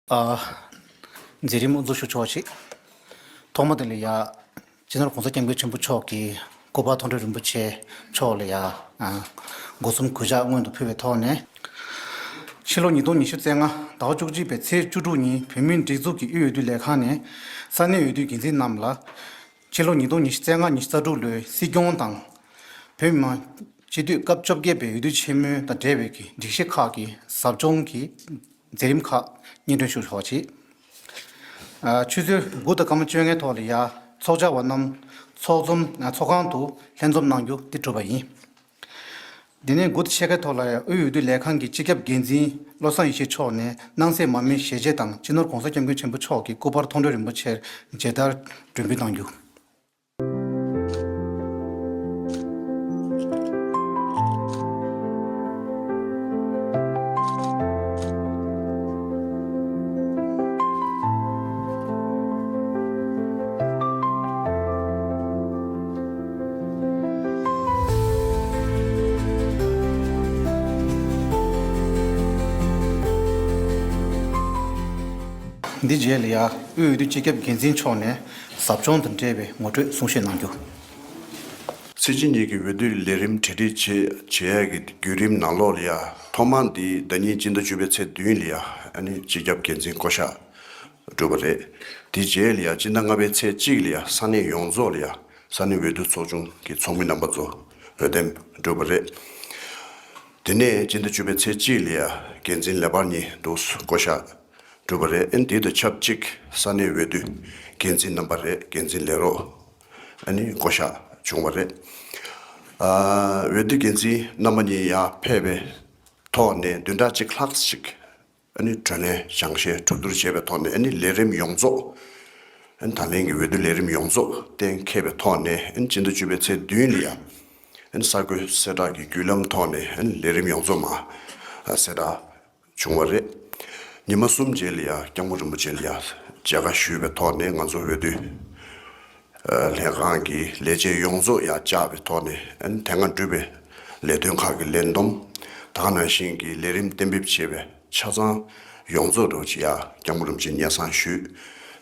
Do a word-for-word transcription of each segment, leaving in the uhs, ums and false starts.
ཨ། མཛད་རིམ་དབུ་འཛུགས་ཞུ་ཆོག་ཅིག་ཐོག་མ་དེ་ལ་ཡ། སྤྱི་ནོར་༸གོང་ས་༸སྐྱབས་མགོན་ཆེན་པོ་མཆོག་གིས་སྐུ་པར་མཐོང་གྲོལ་རིན་པོ་ཆེ་མཆོག་ལ་ཡ། ཨ། སྒོ་གསུམ་གུས་ཕྱག་སྔོན་དུ་ཕུལ་བའི་ཐོག་ནས། ཕྱི་ལོ་ཉིས་སྟོང་ཉི་ཤུ་རྩ་ལྔ་ཟླ་བ་བཅུ་གཅིག་པའི་ཚེས་བཅུ་དྲུག་ཉིན་བོད་མིའི་སྒྲིག་འཛུགས་ཀྱི་དབུས་འོས་བསྡུ་ལས་ཁང་ནས་ས་གནས་འོས་བསྡུའི་འགན་འཛིན་རྣམས་ལ། ཕྱི་ལོ་ཉིས་སྟོང་ཉི་ཤུ་རྩ་ལྔ་ཉི་ཤུ་རྩ་དྲུག་ལོའི་སྲིད་སྐྱོང་དང་། བོད་མི་མང་སྤྱི་འཐུས་སྐབས་བཅོ་བརྒྱད་པའི་འོས་བསྡུ་ཆེན་མོ་དང་འབྲེལ་བའི་གི་སྒྲིག་གཞི་ཁག་གི་ཟབ་སྦྱོང་གི་མཛད་རིམ་ཁག་སྙན་སྒྲོན་ཞུ་ཆོག་ཅིག་ཨ། ཆུ་ཚོད་དགུ་དང་སྐར་མ་བཅོ་ལྔའི་ཐོག་ལ་ཡ། ཚོགས་བཅར་བ་རྣམས་ཚོགས་འཛོམས་ཨ། ཚོགས་ཁང་དུ་ལྷན་འཛོམས་གནང་རྒྱུ་དེ་གྲུབ་པ་ཡིན། འདི་ནས་འགོ་དང་ཕྱེད་ཀའི་ཐོག་ལ་ཡ། དབུས་འོས་བསྡུ་ལས་ཁང་གི་སྤྱི་ཁྱབ་འགན་འཛིན་བློ་བཟང་ཡེ་ཤེས་མཆོག་ནས་སྣང་གསལ་མར་མེའི་ཞལ་ལྕེ་དང་སྤྱི་ནོར་༸གོང་ས་༸སྐྱབས་མགོན་ཆེན་པོ་མཆོག་གི་སྐུ་པར་མཐོང་གྲོལ་རིན་པོ་ཆེར་མཇལ་དར་སྒྲོན་འབུལ་གནང་རྒྱུ། འདི་རྗེས་ལ་ཡ། དབུས་འོས་བསྡུ་སྤྱི་ཁྱབ་འགན་འཛིན་མཆོག་ནས་ཟབ་སྦྱོང་དང་འབྲེལ་བའི་ངོ་སྤྲོད་གསུང་བཤད་གནང་རྒྱུ། ཚེས་གཅིག་ཉིན་གྱི་འོས་བསྡུའི་ལས་རིམ་གྲ་སྒྲིག་བྱེད་བྱེད་ཡས་ཀྱི་བརྒྱུད་རིམ་ནང་ལོགས་ལ་ཡ། ཐོག་མར་འདི་ཟླ་ཉིན་སྤྱི་ཟླ་བཅུ་པའི་ཚེས་བདུན་ལ་ཡ། ཨ་ནི་སྤྱི་ཁྱབ་འགན་འཛིན་བསྐོ་གཞག་གྲུབ་པ་རེད། དེ་རྗེས་ལ་ཡ། སྤྱི་ཟླ་ལྔ་པའི་ཚེས་གཅིག་ལ་ཡ། ས་གནས་ཡོངས་རྫོགས་ལ་ཡ། ས་གནས་འོས་བསྡུ་ཚོགས་ཆུང་གི་ཚོགས་མི་རྣམ་པ་ཚོ་འོས་འདེམས་གྲུབ་པ་རེད། དེ་ནས་སྤྱི་ཟླ་བཅུ་པའི་ཚེས་གཅིག་ལ་ཡ། འགན་འཛིན་ལེགས་པར་གཉིས་འདུག་བསྐོ་གཞག་གྲུབ་པ་རེད། ཨ་ནི་དེ་དང་ཆབས་ཅིག་ས་གནས་འོས་བསྡུ་འགན་འཛིན་རྣམ་པ་རེད། འགན་འཛིན་ལས་རོགས་ཨ་ནི་བསྐོ་གཞག་བྱུང་བ་རེད། ཨ། འོས་བསྡུ་འགན་འཛིན་རྣམ་པ་གཉིས་ཡར་ཕེབས་པའི་ཐོག་ནས་བདུན་ཕྲག་གཅིག་ལྷག་ཅིག་ཨ་ནི་དྲིན་ལན་བསྐྱར་ཞུ་གྲོས་བསྡུར་བྱས་པའི་ཐོག་ནས། ཨ་ནི་ལས་རིམ་ཡོངས་རྫོགས། ཨ་ནི་ད་ལན་གྱི་འོས་བསྡུ་ལས་རིམ་ཡོངས་རྫོགས་གཏན་འཁེལ་བའི་ཐོག་ནས། ཨ་ནི་སྤྱི་ཟླ་བཅུ་པའི་ཚེས་བདུན་ལ་ཡ། ཨ་ནི་གསར་འགོད་གསལ་བསྒྲགས་ཀྱི་བརྒྱུད་ལམ་ཐོག་ནས། ཨ་ནི་ལས་རིམ་ཡོངས་རྫོགས་མར་གསལ་བསྒྲགས་བྱུང་བ་རེད། ཉི་མ་གསུམ་རྗེས་ལ་ཡ། སྐྱབས་མགོན་རིན་པོ་ཆེ་ལ་ཡ་མཇལ་ཁ་ཞུས་པའི་ཐོག་ནས། ང་ཚོ་འོས་བསྡུ་ལྷན་ཁང་གི་ལས་བྱེད་ཡོངས་རྫོགས་ཡར་བཅར་བའི་ཐོག་ནས། ཨ་ནི་དེ་སྔ་གྲུབ་པའི་ལས་དོན་ཁག་གི་ལས་བསྡོམས། ད་ག་ནང་བཞིན་གྱི་ལས་རིམ་གཏན་འབེབས་བྱས་པའི་ཆ་ཚང་ཡོངས་རྫོགས་འདྲ་བོ་ཅིག་ཡར་སྐྱབས་མགོན་རིན་པོ་ཆེ་སྙན་སེང་ཞུས།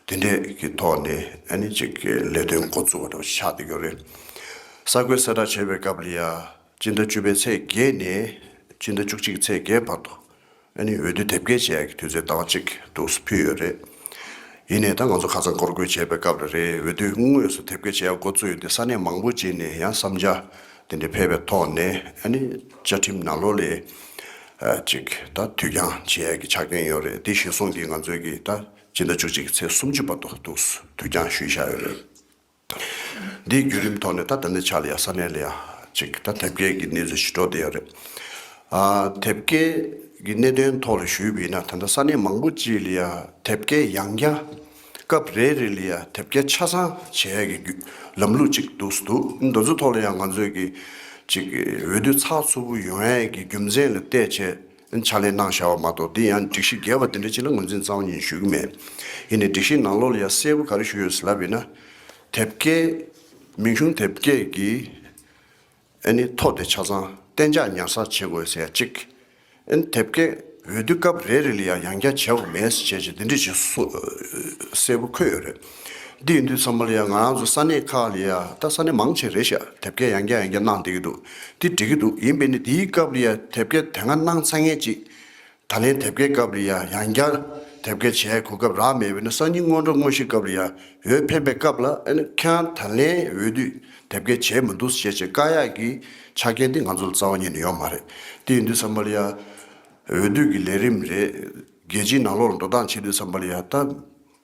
དེ་འདྲས་ཀྱི་ཐོག་ནས་ཨ་ནི་ཅིག་ལས་དོན་འགོ་བཙུགས་པ་འདྲ་བོ་ཆགས་བསྡད་ཡོད་རེད། གསར་འགོད་གསལ་བསྒྲགས་བྱས་པའི་སྐབས་ལ་ཡ། སྤྱི་ཟླ་བཅུ་པའི་ཚེས་བརྒྱད་ནས་སྤྱི་ཟླ་བཅུ་གཅིག་ཚེས་བརྒྱད་བར་དུ། ཨ་ནི་འོས་བསྡུ་དེབ་སྐྱེལ་བྱེད་ཡག་གི་དུས་ཚོད་ཟླ་བ་གཅིག་འདུག་སེ་ཕུལ་ཡོད་རེད། ཡིན་ནའི་ད་ང་ཚོ་ཁ་སང་སྐོར་སྐྱོད་བྱས་པའི་སྐབས་ལ་རེད། འོས་བསྡུ་དངོས་སུ་དེབ་སྐྱེལ་བྱེད་ཡག་འགོ་བཙུགས་ཡོད་དུས། ས་གནས་མང་པོ་ཅིག་ནས་ཡང་བསམ་འཆར་དེ་འདྲ་ཕེབས་པའི་ཐོག་ནས། ཨ་ནི་བཅའ་ཁྲིམས་ནང་ལོགས་ལ་ཨ་ཅིག་ད་དུས་འགྱངས་བྱེད་ཡག་གི་ཆ་རྐྱེན་ཡོད་རེད། དེ་གཞིར་བཟུང་གིས་ང་ཚོས་ཀྱིས་ད་སྤྱི་ཟླ་བཅུ་གཅིག་གི་ཚེས་སུམ་ཅུ་བར་དུ་འདུག་སེ་དུས་འགྱངས་ཞུས་བཞག་ཡོད་རེད། འདིའི་བརྒྱུད་རིམ་ཐོག་ནས་ད་ད་ལྟའི་ཆ་ལ་ཡ། ས་གནས་ལ་ཡ་ཅིག་ད་དེབ་སྐྱེལ་གྱི་གནས་ཚུལ་ཞིག་འགྲོ་བསྡད་ཡོད་རེད། ཨ། དེབ་སྐྱེལ་གྱི་གནད་དོན་ཐོག་ལ་ཞུས་པ་ཡིན་ན། ད་ལྟ་ས་གནས་མང་པོ་ཅིག་ལ་ཡ་དེབ་སྐྱེལ་ཡང་བསྐྱར། སྐབས་རེ་རེ་ལ་ཡ་དེབ་སྐྱེལ་ཆ་ཚང་བྱེད་ཡག་གི་ལམ་ལུགས་ཅིག་འདུག་སེ་འདུག་འདི་ཚོ་ཐོག་ལ་ཡང་ང་ཚོས་ཀྱིས་ཅིག་འོས་བསྡུ་ཚགས་ཚུད་པོ་ཡོང་ཡག་གི་རྒྱུ་མཚན་ལ་བལྟས་བྱས་ཕྱག་ལས་གནང་བཞག་པ་མ་གཏོགས། འདི་ཡང་སྒྲིག་གཞི་འགལ་བ་དེ་འདྲ་ཅིག་ལ་ངོས་འཛིན་རྩ་བ་ཉིད་ནས་ཞུ་གི་མེད། ཡིན་ནའི་སྒྲིག་གཞི་ནང་ལོགས་ལ་ཡ་གསལ་པོ་ག་རེ་ཞུས་ཡོད་ཟེར་ལབ་པ་ཡིན་ན། དེབ་སྐྱེལ། མིང་གཞུང་དེབ་སྐྱེལ་གྱི་ཨ་ནི་ཐོ་དེ་ཆ་ཚང་གཏན་འཇགས་ཉར་ཚགས་བྱེད་དགོས་ཟེར་ཡ་གཅིག་ཨ་ནི་དེབ་སྐྱེལ་འོས་བསྡུ་སྐབས་རེ་རེ་ལ་ཡང་ཡང་བསྐྱར་བྱེད་དགོས་མེད་ཟེར་བྱས་བྱས་འདི་འདྲ་ཞིག་སུ་གསལ་པོ་འཁོད་ཡོད་རེད། འདི་ཡིན་དུས་ཙམ་པ་ལ་ཡང་ང་རང་ཚོ་ས་གནས་ཁག་ལ་ཡང་། ད་ས་གནས་མང་ཆེ་རེད་ཤག་དེབ་སྐྱེལ་ཡང་བསྐྱར་ཡང་བསྐྱར་གནང་བསྡད་ཀྱི་འདུག་འདི་འགྲིག་གི་འདུག་ཡིན་པས་ན་འདིའི་སྐབས་ལ་ཡང་དེབ་སྐྱེལ་དེ་སྔ་གནང་ཚར་མཁན་ཅིག་ད་ལན་དེབ་སྐྱེལ་སྐབས་ལ་ཡང་ཡང་བསྐྱར་དེབ་སྐྱེལ་བྱེད་གོ་སྐབས་རག་མེད་པས་ན། སང་ཉིན་སྔོན་འགྲོ་དངོས་གཞིའི་སྐབས་ལ་ཡང་འོས་འཕེན་པའི་སྐབས་ལ། ཨ་ནི་ཁྱེད་རང་ད་ལན་འོས་བསྡུ་དེབ་སྐྱེལ་བྱས་མི་འདུག་ཟེར་བྱས་བཀག་ཡག་གི་ཆ་རྐྱེན་དེ་ང་ཚོ་ལ་རྩ་བ་ཉིད་ནས་ཡོད་མ་རེད། དེ་ཡིན་དུས་ཙམ་པ་ལ་ཡང་འོས་བསྡུ་གི་ལས་རིམ་རེད། རྒྱལ་སྤྱིའི་ནང་ལོགས་ལ་འགྲོ་སྟངས་བྱེད་དུས་ཙམ་པ་ལ་ཡང་། ད་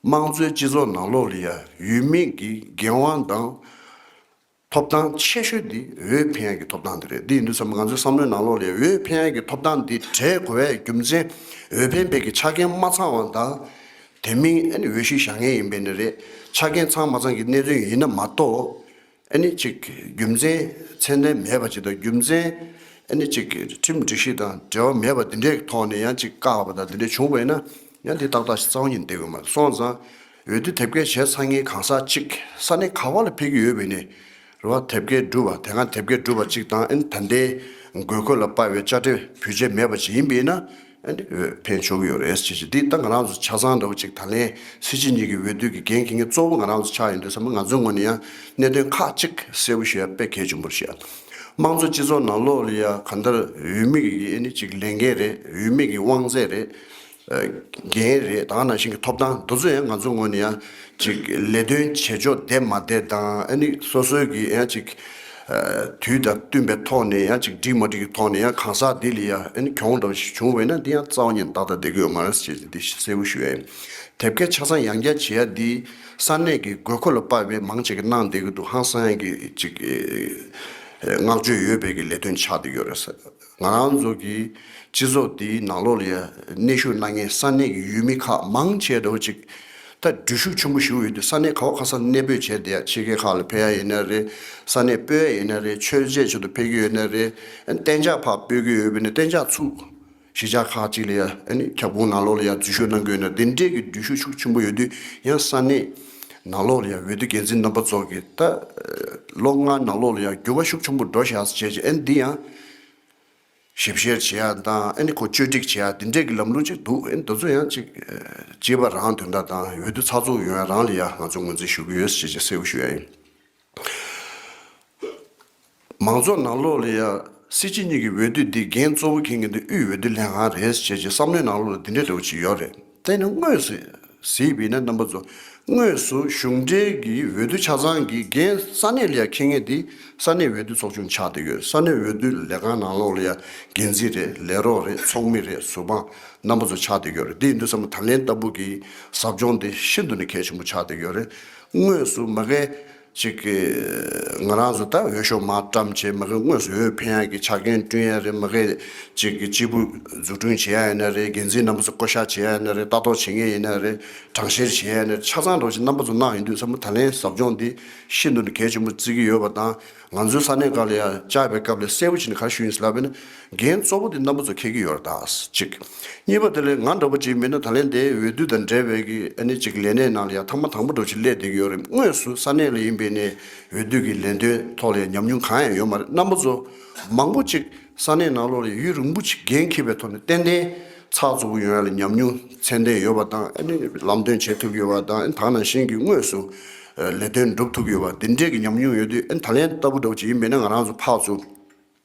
དམངས་གཙོའི་སྤྱི་ཚོགས་ནང་ལོགས་ལ་ཡང་ཡུལ་མི་གི་འགན་དབང་དང་། ཐོབ་ཐང་ཆེ་ཤོས་འདི་འོས་འཕེན་ཡག་གི་ཐོབ་ཐང་དེ་རེད། འདི་ཡིན་དུས་ཙམ་པ་ང་ཚོའི་བསམ་བློའི་ནང་ལོགས་ལ་འོས་འཕེན་ཡག་གི་ཐོབ་ཐང་འདི་འབྲེལ་དགོས་པའི་རྒྱུ་མཚན། འོས་འཕེན་པའི་གི་ཆ་རྐྱེན་མ་ཚང་བ་དང་། དེ་མིན་ཨ་ནི་འོས་གཞི་བཞག་མཁན་ཡིན་པས་ན་རེད། ཆ་རྐྱེན་ཚང་མ་ཚང་གི་གནས་ཚུལ་ཡིན་ན་མ་གཏོགས། ཨ་ནི་ཅིག་རྒྱུ་མཚན་ཚད་ལྡན་མེད་པ་ཅིག་དང་། རྒྱུ་མཚན་ཨ་ནི་ཅིག་ཁྲིམས་སྒྲིག་གཞི་དང་འབྲེལ་བ་མེད་པ་འདི་འདྲའི་ཐོག་ནས་ཡང་ཅིག་བཀག་པ་དང་འདི་འདྲ་བྱུང་བས་ན། ཡང་འདི་ཏག་ཏག་ཞིག་རྩ་བ་ཉིད་ནས་བསྡད་དགོས་མ་རེད། སོང་ཙང་འོས་བསྡུ་དེབ་སྐྱེལ་བྱས་ཚར་མཁན་གང་ཟག་གཅིག་ས་གནས་ག་པ་ལ་ཕེབས་ཀྱི་ཡོད་པ་ཡིན་ནའི་རེད་བ། དེབ་སྐྱེལ་གྲུབ་པ། དེ་སྔ་དེབ་སྐྱེལ་གྲུབ་པ་གཅིག་དང་། ཨ་ནི་ད་ལྟའི་དགོས་མཁོ་ལ་དཔག་པའི་དཔྱ་ཁྲལ་འབུལ་བྱས་མེད་པ་ཅིག་ཡིན་པ་ཡིན་ན། ཨ་ནི་འོས་འཕེན་ཆོག་གི་ཡོད་རེད་ཟེར་གྱི་འདི་ད་ང་རང་ཚོ་ཆ་ཚང་འདྲ་བོ་ཅིག་ད་ལན་སྲིད་སྤྱི་གཉིས་ཀྱི་འོས་བསྡུ་གི་འགན་འཁྱེར་མཁན་གཙོ་བོ་ང་རང་ཚོ་ཆགས་ཡོང་དུས་ཙམ་པ་ང་ཚོའི་ངོས་ནས་ཡང་གནད་དོན་ཁག་ཅིག་གསལ་པོ་ཞུ་ཡ་དཔེ་གལ་ཆེན་པོ་རེད་ཤག་དམངས་གཙོ་སྤྱི་ཚོགས་ནང་ལོགས་ལ་ཡ་གང་ལྟར་འོས་མི་གི་ཨ་ནི་ཅིག་ལས་འགན་རེད། འོས་མི་གི་དབང་ཚད་རེད། འགན་རེད། ད་ག་ནང་བཞིན་གྱི་ཐོབ་ཐང་འདི་ཚོ་ཡང་ང་ཚོའི་ངོས་ནས་ཡང་ཅིག་ལས་དོན་བྱེད་ཕྱོགས་བདེ་མ་བདེ་དང་ཨ་ནི་སོ་སོའི་གི་ཡང་ཅིག་དུས་དང་བསྟུན་པའི་ཐོག་ནས་ཡང་ཅིག་འགྲིག་མ་འགྲིག་གི་ཐོག་ནས་ཡང་གང་ཟག་འདི་ལ་ཡང་ཨ་ནི་གྱོང་འདྲ་བོ་ཞིག་བྱུང་བས་ན་འདི་ཡང་རྩ་བ་ཉིད་ཏག་ཏག་བསྡད་ཀྱི་ཡོད་མ་རེད་ཅེས་འདི་གསལ་པོ་ཞུ་ཡ་ཡིན། དེབ་སྐྱེལ་ཆ་ཚང་ཡང་བསྐྱར་བྱེད་ཡ་འདི་ས་གནས་ཀྱི་དགོས་མཁོ་ལ་དཔག་པའི་མང་ཆེ་གི་གནང་བསྡད་ཀྱི་འདུག་ཧང་སང་ཡ་གི་ཅིག་བསྔགས་བརྗོད་ཡོད་པའི་གི་ལས་དོན་ཆགས་བསྡད་ཀྱི་ཡོད་རེད་ཟེར། ང་རང་ཚོ་གི་སྤྱི་ཚོགས་འདིའི་ནང་ལོགས་ལ་ཡ་གནས་བཞུགས་གནང་མཁན་ས་གནས་ཀྱི་ཡུལ་མི་ཁག་མང་ཆེ་འདྲ་བོ་ཅིག་ད་འགྲུལ་ཞུགས་ཆེན་པོ་ཞིག་ཡོད་དུས་ས་གནས་ག་བ་ག་ས་གནས་སྤོས་བྱས་བསྡད་ཡ། ཕྱི་རྒྱལ་ཁག་ལ་ཕེབས་ཡ་ཡིན་ན་རེད། ས་གནས་སྤོས་ཡ་ཡིན་ན་རེད། མཆོད་མཇལ་ཆེད་དུ་ཕེབས་ཀྱི་ཡོད་ན་རེད། གཏན་འཇགས་ཕར་སྤོས་ཀྱི་ཡོད་པ་ཡིན་ན་གཏན་འཇགས་ཚུགས། གཞིས་ཆགས་ཁག་ཅིག་ལ་ཡ་ཨ་ནི་ཁྱབ་ཁོངས་ནང་ལོགས་ལ་ཡ་འཛུལ་ཞུགས་གནང་གི་ཡོད་ན་འདི་འདྲས་ཀྱི་འགྲུལ་ཞུགས་ཤུགས་ཆེན་པོ་ཡོད་དུས་ཡང་ས་གནས་ནང་ལོགས་ལ་ཡ་འོས་བསྡུ་འགན་འཛིན་རྣམ་པ་ཚོ་གིས་ད་ལོ་ལྔ་ནང་ལོགས་ལ་ཡ་འགྱུར་བ་ཤུགས་ཆེན་པོ་འགྲོ་བཞག་ཟེར་བྱས་ཨ་ནི་འདི་ཡང་ཞིབ་བཤེར་བྱེད་ཡ་དང་ཨ་ནི་ཁོ་བཅོས་སྒྲིག་བྱེད་ཡ་འདི་འདྲས་ཀྱི་ལམ་ལུགས་ཅིག་འདུག་ཨ་ནི་དེ་ཚོ་ཡང་ཅིག་བྱེད་པ་རང་དོན་དག་དང་འོས་བསྡུ་ཚགས་ཚུད་ཡོང་ཡ་རང་ལ་ཡ་ང་ཚོ་ངོས་འཛིན་ཞུ་གི་ཡོད་ཟེར་བྱས་གསལ་པོ་ཞུ་ཡ་ཡིན། མང་ཚོགས་ནང་ལོགས་ལ་ཡ་སྲིད་སྤྱི་གཉིས་ཀྱི་འོས་བསྡུ་འདི་འགན་གཙོ་བོ་འཁྱེར་མཁན་འདི་དབུས་འོས་བསྡུ་ལྷན་ཁང་རེད་ཅེས་ཀྱི་བསམ་བློའི་ནང་ལོགས་ལ་འདི་འདྲའི་འདྲ་བོ་ཅིག་ཡོད་རེད། དེ་ནི་དངོས་སུ་གཟིགས་པ་ཡིན་ན་རྣམ་པ་ཚོ་དངོས་སུ་གཞུང་འབྲེལ་གྱི་འོས་བསྡུ་ཆ་ཚང་གི་འགན་ས་གནས་ལ་ཡ་འཁྱེར་མཁན་འདི་ས་གནས་འོས་བསྡུ་ཚོགས་ཆུང་ཆགས་བསྡད་ཡོད། ས་གནས་འོས་བསྡུ་ལས་ཁང་ནང་ལོགས་ལ་ཡ་འགན་འཛིན་རེད། ལས་རོགས་རེད། ཚོགས་མི་རེད། ཟུར་དཔང་རྣམ་པ་ཚོ་ཆགས་བསྡད་ཡོད་རེད། འདི་ཡིན་དུས་ཙམ་པ་ད་ལན་ལྟ་བུ་གི་ཟབ་སྦྱོང་འདི་ཤིན་ཏུ་ནས་གལ་ཆེན་པོ་ཆགས་བསྡད་ཡོད་རེད། དངོས་སུ་མ་གི་ཅིག་གི་ང་རང་ཚོ་ད་འོས་ཤོག་མར་བཀྲམ་བྱས་མ་གི་དངོས་སུ་འོས་འཕེན་ཡག་གི་ཆ་རྐྱེན་བསྐྲུན་ཡ་རེད། མ་གི་ཅིག་གི་སྤྱིལ་བུ་འཛུགས་སྐྲུན་བྱེད་ཡ་ཡིན་ན་རེད། འགན་འཛིན་རྣམ་པ་ཚོ་བསྐོ་བཞག་བྱེད་ཡ་ཡིན་ན་རེད། ལྟ་རྟོག་བྱེད་མཁན་ཡིན་ན་རེད། གྲངས་བཤེར་བྱེད་ཡ་ཡིན་ན་རེད། ཆ་ཚང་འགྲོ་ཅིག་རྣམ་པ་ཚོ་གནང་ཡོང་དུས་ཙམ་པ་ད་ལན་ཟབ་སྦྱོང་འདི་ཤིན་ཏུ་ནས་གལ་ཆེན་པོ་བརྩི་གི་ཡོད་པ་དང་། ང་ཚོའི་ས་གནས་ཁག་ལ་ཡང་བཅར་བའི་སྐབས་ལ་གསལ་པོ་བྱས་ནས་ག་རེ་ཞུ་ཡིན་ཟེར་ལབ་པ་ཡིན་ན། འགན་གཙོ་བོ་དེ་རྣམ་པ་ཚོ་འཁྱེར་གྱི་ཡོད་རེད་ད། གཅིག་གཉིས་པ་དེ་ལས་ང་འདྲ་པོ་ཅིག་མིན་ན་ད་ལན་དེའི་འོས་བསྡུ་དང་འབྲེལ་བའི་གི་ཨ་ནི་ཅིག་ལས་གནས་ནང་ལ་ཡང་ཐ་མ་དང་པོ་འདྲ་པོ་ཅིག་སླེབས་བསྡད་ཀྱི་ཡོད་རེད། དངོས་སུ་ས་གནས་ལ་ཡིན་པའི་ནས་འོས་བསྡུ་གི་ལས་དོན་ཐོག་ལ་ཡང་ཉམས་མྱོང་གང་ཡང་ཡོད་མ་རེད། རྣམ་པ་ཚོ་མང་པོ་ཅིག་ས་གནས་ནང་ལོགས་ལ་ཡུན་རིང་པོ་ཅིག་འགན་འཁྱེར་བའི་ཐོག་ནས་ཏན་ཏན་ཚགས་ཚུད་པོ་ཡོང་ཡ་ལ་ཉམས་མྱོང་ཚད་ལྡན་ཡོད་པ་དང་། ཨ་ནི་ལམ་སྟོན་བྱེད་ཐུབ་ཀྱི་ཡོད་པ་དང་། ཨ་ནི་ད་ག་ནང་བཞིན་གྱི་དངོས་སུ་ལས་དོན་སྒྲུབ་ཐུབ་ཀྱི་ཡོད་པ་འདི་འདྲས་ཀྱི་ཉམས་མྱོང་ཡོད་དུས། ཨ་ནི་ད་ལན་ལྟ་བུ་འདྲ་པོ་ཅིག་ཡིན་པས་ན་ང་རང་ཚོ་ཕར་ཚུར་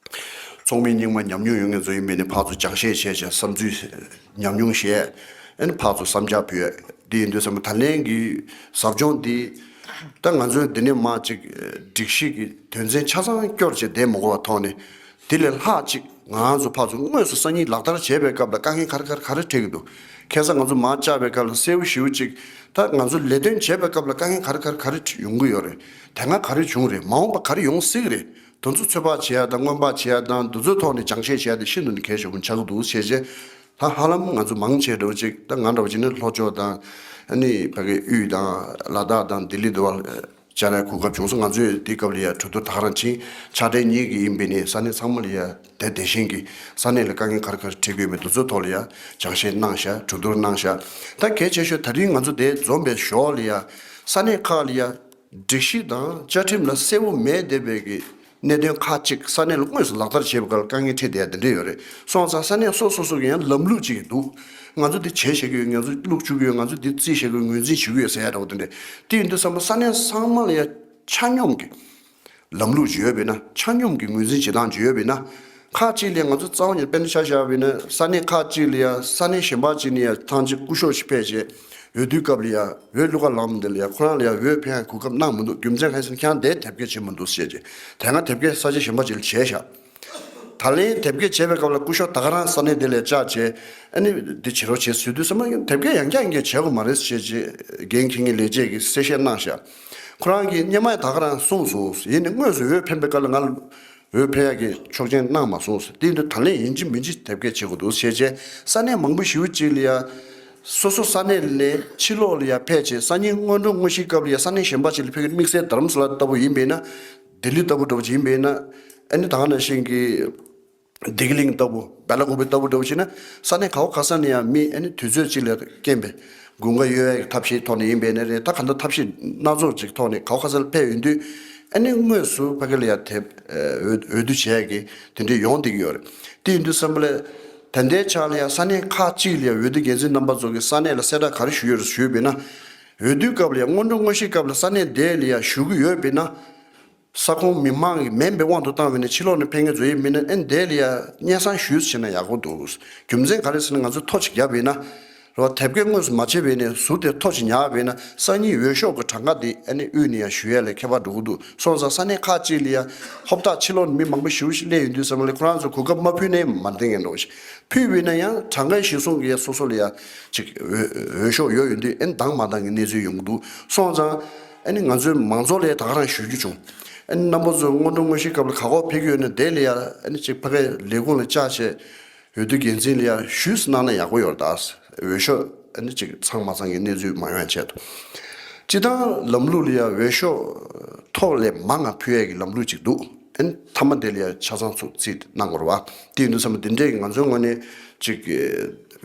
ཚོགས་མི་རྙིང་མ་ཉམས་མྱོང་ཡོད་མཁན་ཚོ་ཡིན་པས་ནས་ཕར་ཚུར་སྦྱང་བཤད་བྱས་བྱས་བསམ་ཚུལ་ཉམས་མྱོང་བཤད། ཨ་ནི་ཕར་ཚུར་བསམ་འཆར་ཕུལ། འདི་ཡིན་དུས་ཙམ་པ་ད་ལན་གྱི་ཟབ་སྦྱོང་འདི་ད་ང་ཚོའི་འདི་ནས་མར་ཅིག་སྒྲིག་གཞི་གི་དོན་ཚན་ཆ་ཚང་སྐྱོར་བྱས་བསྡད་མ་དགོས་པ་ཐོག་ནས། དེ་ལས་ལྷག་ཅིག་ང་རང་ཚོ་ཕར་ཚུར་དངོས་སུ་སང་ཉིན་ལག་བསྟར་བྱེད་པའི་སྐབས་ལ་དཀའ་ངལ་ག་རེ་ག་རེ་ག་རེ་འཕྲད་ཀྱི་འདུག་ཁ་སང་ང་ཚོ་མར་བཅར་བའི་སྐབས་ལ་གསལ་པོ་ཞེ་པོ་ཅིག་ད་ང་ཚོ་ལས་དོན་བྱེད་པའི་སྐབས་ལ་དཀའ་ངལ་ག་རེ་ག་རེ་ག་རེ་ཡོང་གི་ཡོད་རེད། དེ་སྔ་ག་རེ་བྱུང་རེད། མ་འོངས་པ་ག་རེ་ཡོང་སྲིད་ཀྱི་རེད། དེ་ཚོ་ཚོད་དཔག་བྱེད་ཡ་དང་། སྔོན་དཔག་བྱེད་ཡ་དང་། འདི་ཚོའི་ཐོག་ནས་སྦྱང་བཤད་བྱེད་ཡ་དེ་ཤིན་ཏུ་ནས་གལ་ཆེན་པོ་ཆགས་ཀྱི་འདུག་བྱས་རྗེས། ད་ཧ་ལམ་ང་ཚོ་མང་ཆེ་འདྲ་བོ་ཅིག་ད་ང་འདྲ་བོ་ཅིག་ནི་ལྷོ་ཕྱོགས་དང་། ཨ་ནི་ཕ་གི་དབུས་དང་ལ་དྭགས་དང་ལྡི་ལི་འདི་བ་བཅར་ཡ་གོ་སྐབས་བྱུང་སོང་། ང་ཚོས་དེའི་སྐབས་ལ་ཡ་གྲོས་བསྡུར་ད་ག་རང་ཕྱིན། ཕྱག་སྦྲེལ་གཉིས་ཀྱི་ཡིན་པས་ནས་ས་གནས་ཚང་མ་ལ་ཡ་དེ་དེ་བཞིན་གྱི་ས་གནས་ལ་དཀའ་ངལ་ག་རེ་ག་རེ་འཕྲད་ཀྱི་ཡོད་མེད་དེ་ཚོའི་ཐོག་ལ་ཡ་སྦྱང་བཤད་གནང་ཤག་གྲོས་བསྡུར་གནང་ཤག་ད་གལ་ཆེ་ཤོས་ད་རིང་ང་ཚོ་དེ་འཛོམས་པའི་ཞོར་ལ་ཡ་ས་གནས་ཁག་ལ་ཡ་སྒྲིག་གཞི་དང་བཅའ་ཁྲིམས་ལ་གསལ་པོ་མེད་བསྡད་པའི་གི་གནད་དོན་ཁག་ཅིག་ས་གནས་ལ་དངོས་སུ་ལག་བསྟར་བྱེད་པའི་སྐབས་ལ་དཀའ་ངལ་འཕྲད་བསྡད་ཡ་དེ་འདྲ་ཡོད་རེད། སོང་ཙང་ས་གནས་སོ་སོ་སོ་གི་ཡང་ལམ་ལུགས་ཅིག་འདུག་ང་ཚོ་འདི་བྱེད་བཞག་གི་ཡོད། ང་ཚོ་བླུག་བཅུག་གི་ཡོད། ང་ཚོ་འདི་རྩིས་བཞག་གི་ཡོད། ངོས་འཛིན་ཞུ་གི་ཡོད་ཟེར་ཡ་འདྲ་བོ་དེ་འདྲ། དེ་ཡིན་དུས་ཙམ་པ་ས་གནས་ཚང་མ་ལ་ཡ་ཆ་སྙོམས་ཀྱི་ལམ་ལུགས་ཅིག་ཡོད་པས་ན། ཆ་སྙོམས་ཀྱི་ངོས་འཛིན་བྱེད་སྟངས་ཅིག་ཡོད་པས་ན། ཁག་ཅིག་ལ་ང་ཚོ་རྩ་བ་ཉིད་དཔེར་ན་ཆ་བཞག་པ་ཡིན་ན། ས་གནས་ཁག་ཅིག་ལ་ཡ་ས་གནས་གཞན་པ་ཅིག་ནས་ཡ་ཐང་ཅིག་སྐུ་ཞབས་ཤིག་ཕེབས་བྱས་འོས་བསྡུའི་སྐབས་ལ་ཡ་འོས་བླུག་ག་ལངས་མི་འདི་ལ་ཡ་ཁོ་རང་ལ་ཡ་འོས་འཕེན་ཡ་གོ་སྐབས་གནང་མི་འདུག་རྒྱུ་མཚན་གང་ཡིན་ཟེར་ན་ཁྱེད་རང་དེ་དེབ་སྐྱེལ་བྱེད་མི་འདུག་ཟེར་བྱས། དེ་སྔ་དེབ་སྐྱེལ་ས་ཆ་གཞན་པ་ཅིག་ལ་བྱས་ཤག་ད་ལན་དེབ་སྐྱེལ་བྱེད་པའི་སྐབས་ལ་སྐུ་ཞབས་ད་ག་རང་ས་གནས་དེ་ལ་བཅར་བྱས། ཨ་ནི་འདི་བྱེད་རོགས་བྱེད་ཟེར་དུས་ཙམ་པ་དེབ་སྐྱེལ་ཡང་བསྐྱར་ཡང་བསྐྱར་བྱེད་དགོས་མ་རེད་ཟེར་བྱས། འགན་འཁྱེར་མཁན་ལས་བྱེད་ཀྱིས་གསལ་བཤད་གནང་ཤག་ཁོ་རང་གིས་སྔོན་མ་ཡང་ད་ག་རང་གསུངས་སོང་། ཡིན་ནའི་དངོས་སུ་འོས་འཕེན་པའི་སྐབས་ལ་ང་ལ་འོས་འཕེན་ཡག་གི་ཆོག་མཆན་གནང་མ་སོང་ཟེར། དེ་ཡིན་དུས་ད་ལན་ཡིན་གཅིག་མིན་གཅིག་དེབ་སྐྱེལ་བྱེད་དགོས་འདུག་ཟེར་བྱས། ས་གནས་མང་པོ་ཞེ་པོ་ཅིག་ལ་ཡ་སོ་སོ་ས་གནས་ལས་ཕྱི་ལོགས་ལ་ཡ་ཕེབས་བྱས། སང་ཉིན་སྔོན་འགྲོ་དངོས་གཞིའི་སྐབས་ལ་ཡ་ས་གནས་གཞན་པ་ཅིག་ལ་ཕེབས་ཀྱི། དམིགས་བསལ་རྡ་རམ་ས་ལ་ལྟ་བུ་ཡིན་པས་ན། ལྡི་ལི་ལྟ་བུ་འདྲ་བོ་ཅིག་ཡིན་པས་ན། ཨ་ནི་ད་ག་ནང་བཞིན་གྱི་བདེ་སྐྱིད་གླིང་ལྟ་བུ། སྦེ་ལ་ཀུ་པེ་ལྟ་བུ་འདྲ་བོ་བྱས་ན། ས་གནས་ག་བ་ག་ས་ནས་ཡང་མི་ཨ་ནི་དུས་ཚོད་ཅིག་ལ་རྐྱེན་པས་དགུན་ཁ་གཡོལ་ཡག་གི་ཐབས་ཤེས་ཐོག་ནས་ཡིན་པས་ན་རེད། ད་གང་ལྟར་ཐབས་ཤེས་སྣ་ཚོགས་ཅིག་ཐོག་ནས་ག་བ་ག་ས་ལ་ཕེབས་ཡོང་དུས། ཨ་ནི་དངོས་སུ་ཕ་གི་ལ་ཡ་དེབ་འོས་འོས་བསྡུ་བྱེད་ཡག་གི་དེ་འདྲས་ཡོང་བསྡད་ཀྱི་ཡོད་རེད། དེ་ཡིན་དུས་ཙམ་པ་ལ་ ད་ལྟའི་ཆ་ལ་ཡང་ས་གནས་ཁག་ཅིག་ལ་ཡང་འོས་བསྡུ་འགན་འཛིན་རྣམ་པ་ཚོ་གིས་ས་གནས་ལ་གསལ་བསྒྲགས་ག་རེ་ཞུས་ཡོད་རེད་ཞུས་པ་ཡིན་ན། འོས་བསྡུའི་སྐབས་ལ་ཡང་སྔོན་འགྲོ་དངོས་གཞིའི་སྐབས་ལ་ས་གནས་དེ་ལ་ཡང་ཞུགས་ཀྱི་ཡོད་པ་ཡིན་ན། ས་ཁོངས་མི་མང་གི་མིན་པའི་དབང་དུ་བཏང་བ་ཡིན་ན། ཕྱི་ལོགས་ནས་ཕེབས་མཁན་ཚོ་ཡིན་པ་ཡིན་ན། ཨ་ནི་དེ་ལ་ཡང་སྙན་སེང་ཞུས་བྱས་ན་ཡག་པོ་འདུག་རྒྱུ་མཚན་ག་རེ་ཟེར་ན། ང་ཚོས་ཐོ་ཅིག་བརྒྱབ་པ་ཡིན་ན། རེད་བ། དེབ་སྐྱེལ་དངོས་སུ་མ་བྱས་པ་ཡིན་ནའི་ཟུར་དེར་ཐོ་ཅིག་ཉར་བ་ཡིན་ན། སང་ཉིན་འོས་ཤོག་གི་གྲངས་ཀ་དེ་ཨ་ནི་དབུས་ནས་ཡང་ཞུ་ཡས་ལ་ཁྱད་པར་འགྲོ་གི་འདུག་སོང་ཙང་ས་གནས་ཁག་ཅིག་ལ་ཡང་ཧོབ་ཐག་ཕྱི་ལོགས་ནས་མི་མང་པོ་ཞེ་པོ་ཞིག་སླེབས་ཡོང་དུས་ཙམ་པ་ལ། ཁོ་རང་ཚོ་གོ་སྐབས་མ་ཕུལ་ནའི་མ་བསྟན་མཁན་འདྲ་བོ་ཞིག་ཕུལ་བ་ཡིན་ན་ཡང་གྲངས་ཀའི་གཞིར་བཟུང་གིས་ཡང་སོ་སོ་ལ་ཡང་ཅིག་འོས་འོས་ཤོག་ཡོད་ཡོད་དུས། ཨ་ནི་འདང་མ་འདང་གི་གནས་ཚུལ་ཡོང་གི་འདུག་སོང་ཙང་ཨ་ནི་ང་ཚོའི་མང་ཚོགས་ལ་ད་ག་རང་ཞུ་རྒྱུ་བྱུང་། ཨ་ནི་རྣམ་པ་ཚོ་སྔོན་འགྲོ་དངོས་གཞིའི་སྐབས་ལ་ག་གོ་ཕེབས་ཀྱི་ཡོད་ན། དེ་ལ་ཡང་ཨ་ནི་ཅིག་ཕ་གིའི་ལས་ཁུངས་ལ་བཅར་བྱས། འོས་བསྡུ་འགན་འཛིན་ལ་ཡང་ཞུས་གནང་ན་ཡག་པོ་ཡོད་རེད་ད། འོས་ཤོག་ཨ་ནི་ཅིག་ཚང་མ་ཚང་གི་གནས་ཚུལ་མ་ཡོང་ཆེད་དུ། སྤྱིར་བཏང་ལམ་ལུགས་ལ་ཡང་འོས་ཤོག་ཐོ་ལས་མང་ང་ཕུལ་ཡས་ཀྱི་ལམ་ལུགས་ཅིག་འདུག་ཨ་ནི་མཐའ་མ་དེ་ལ་ཡང་ཆ་ཚང་ཚུར་རྩིས་གནང་དགོས་རེད་བ། དེ་ཡིན་དུས་ཙམ་པ་འདི་འདྲས་ཀྱི་ང་ཚོའི་ངོས་ནས་ཅིག་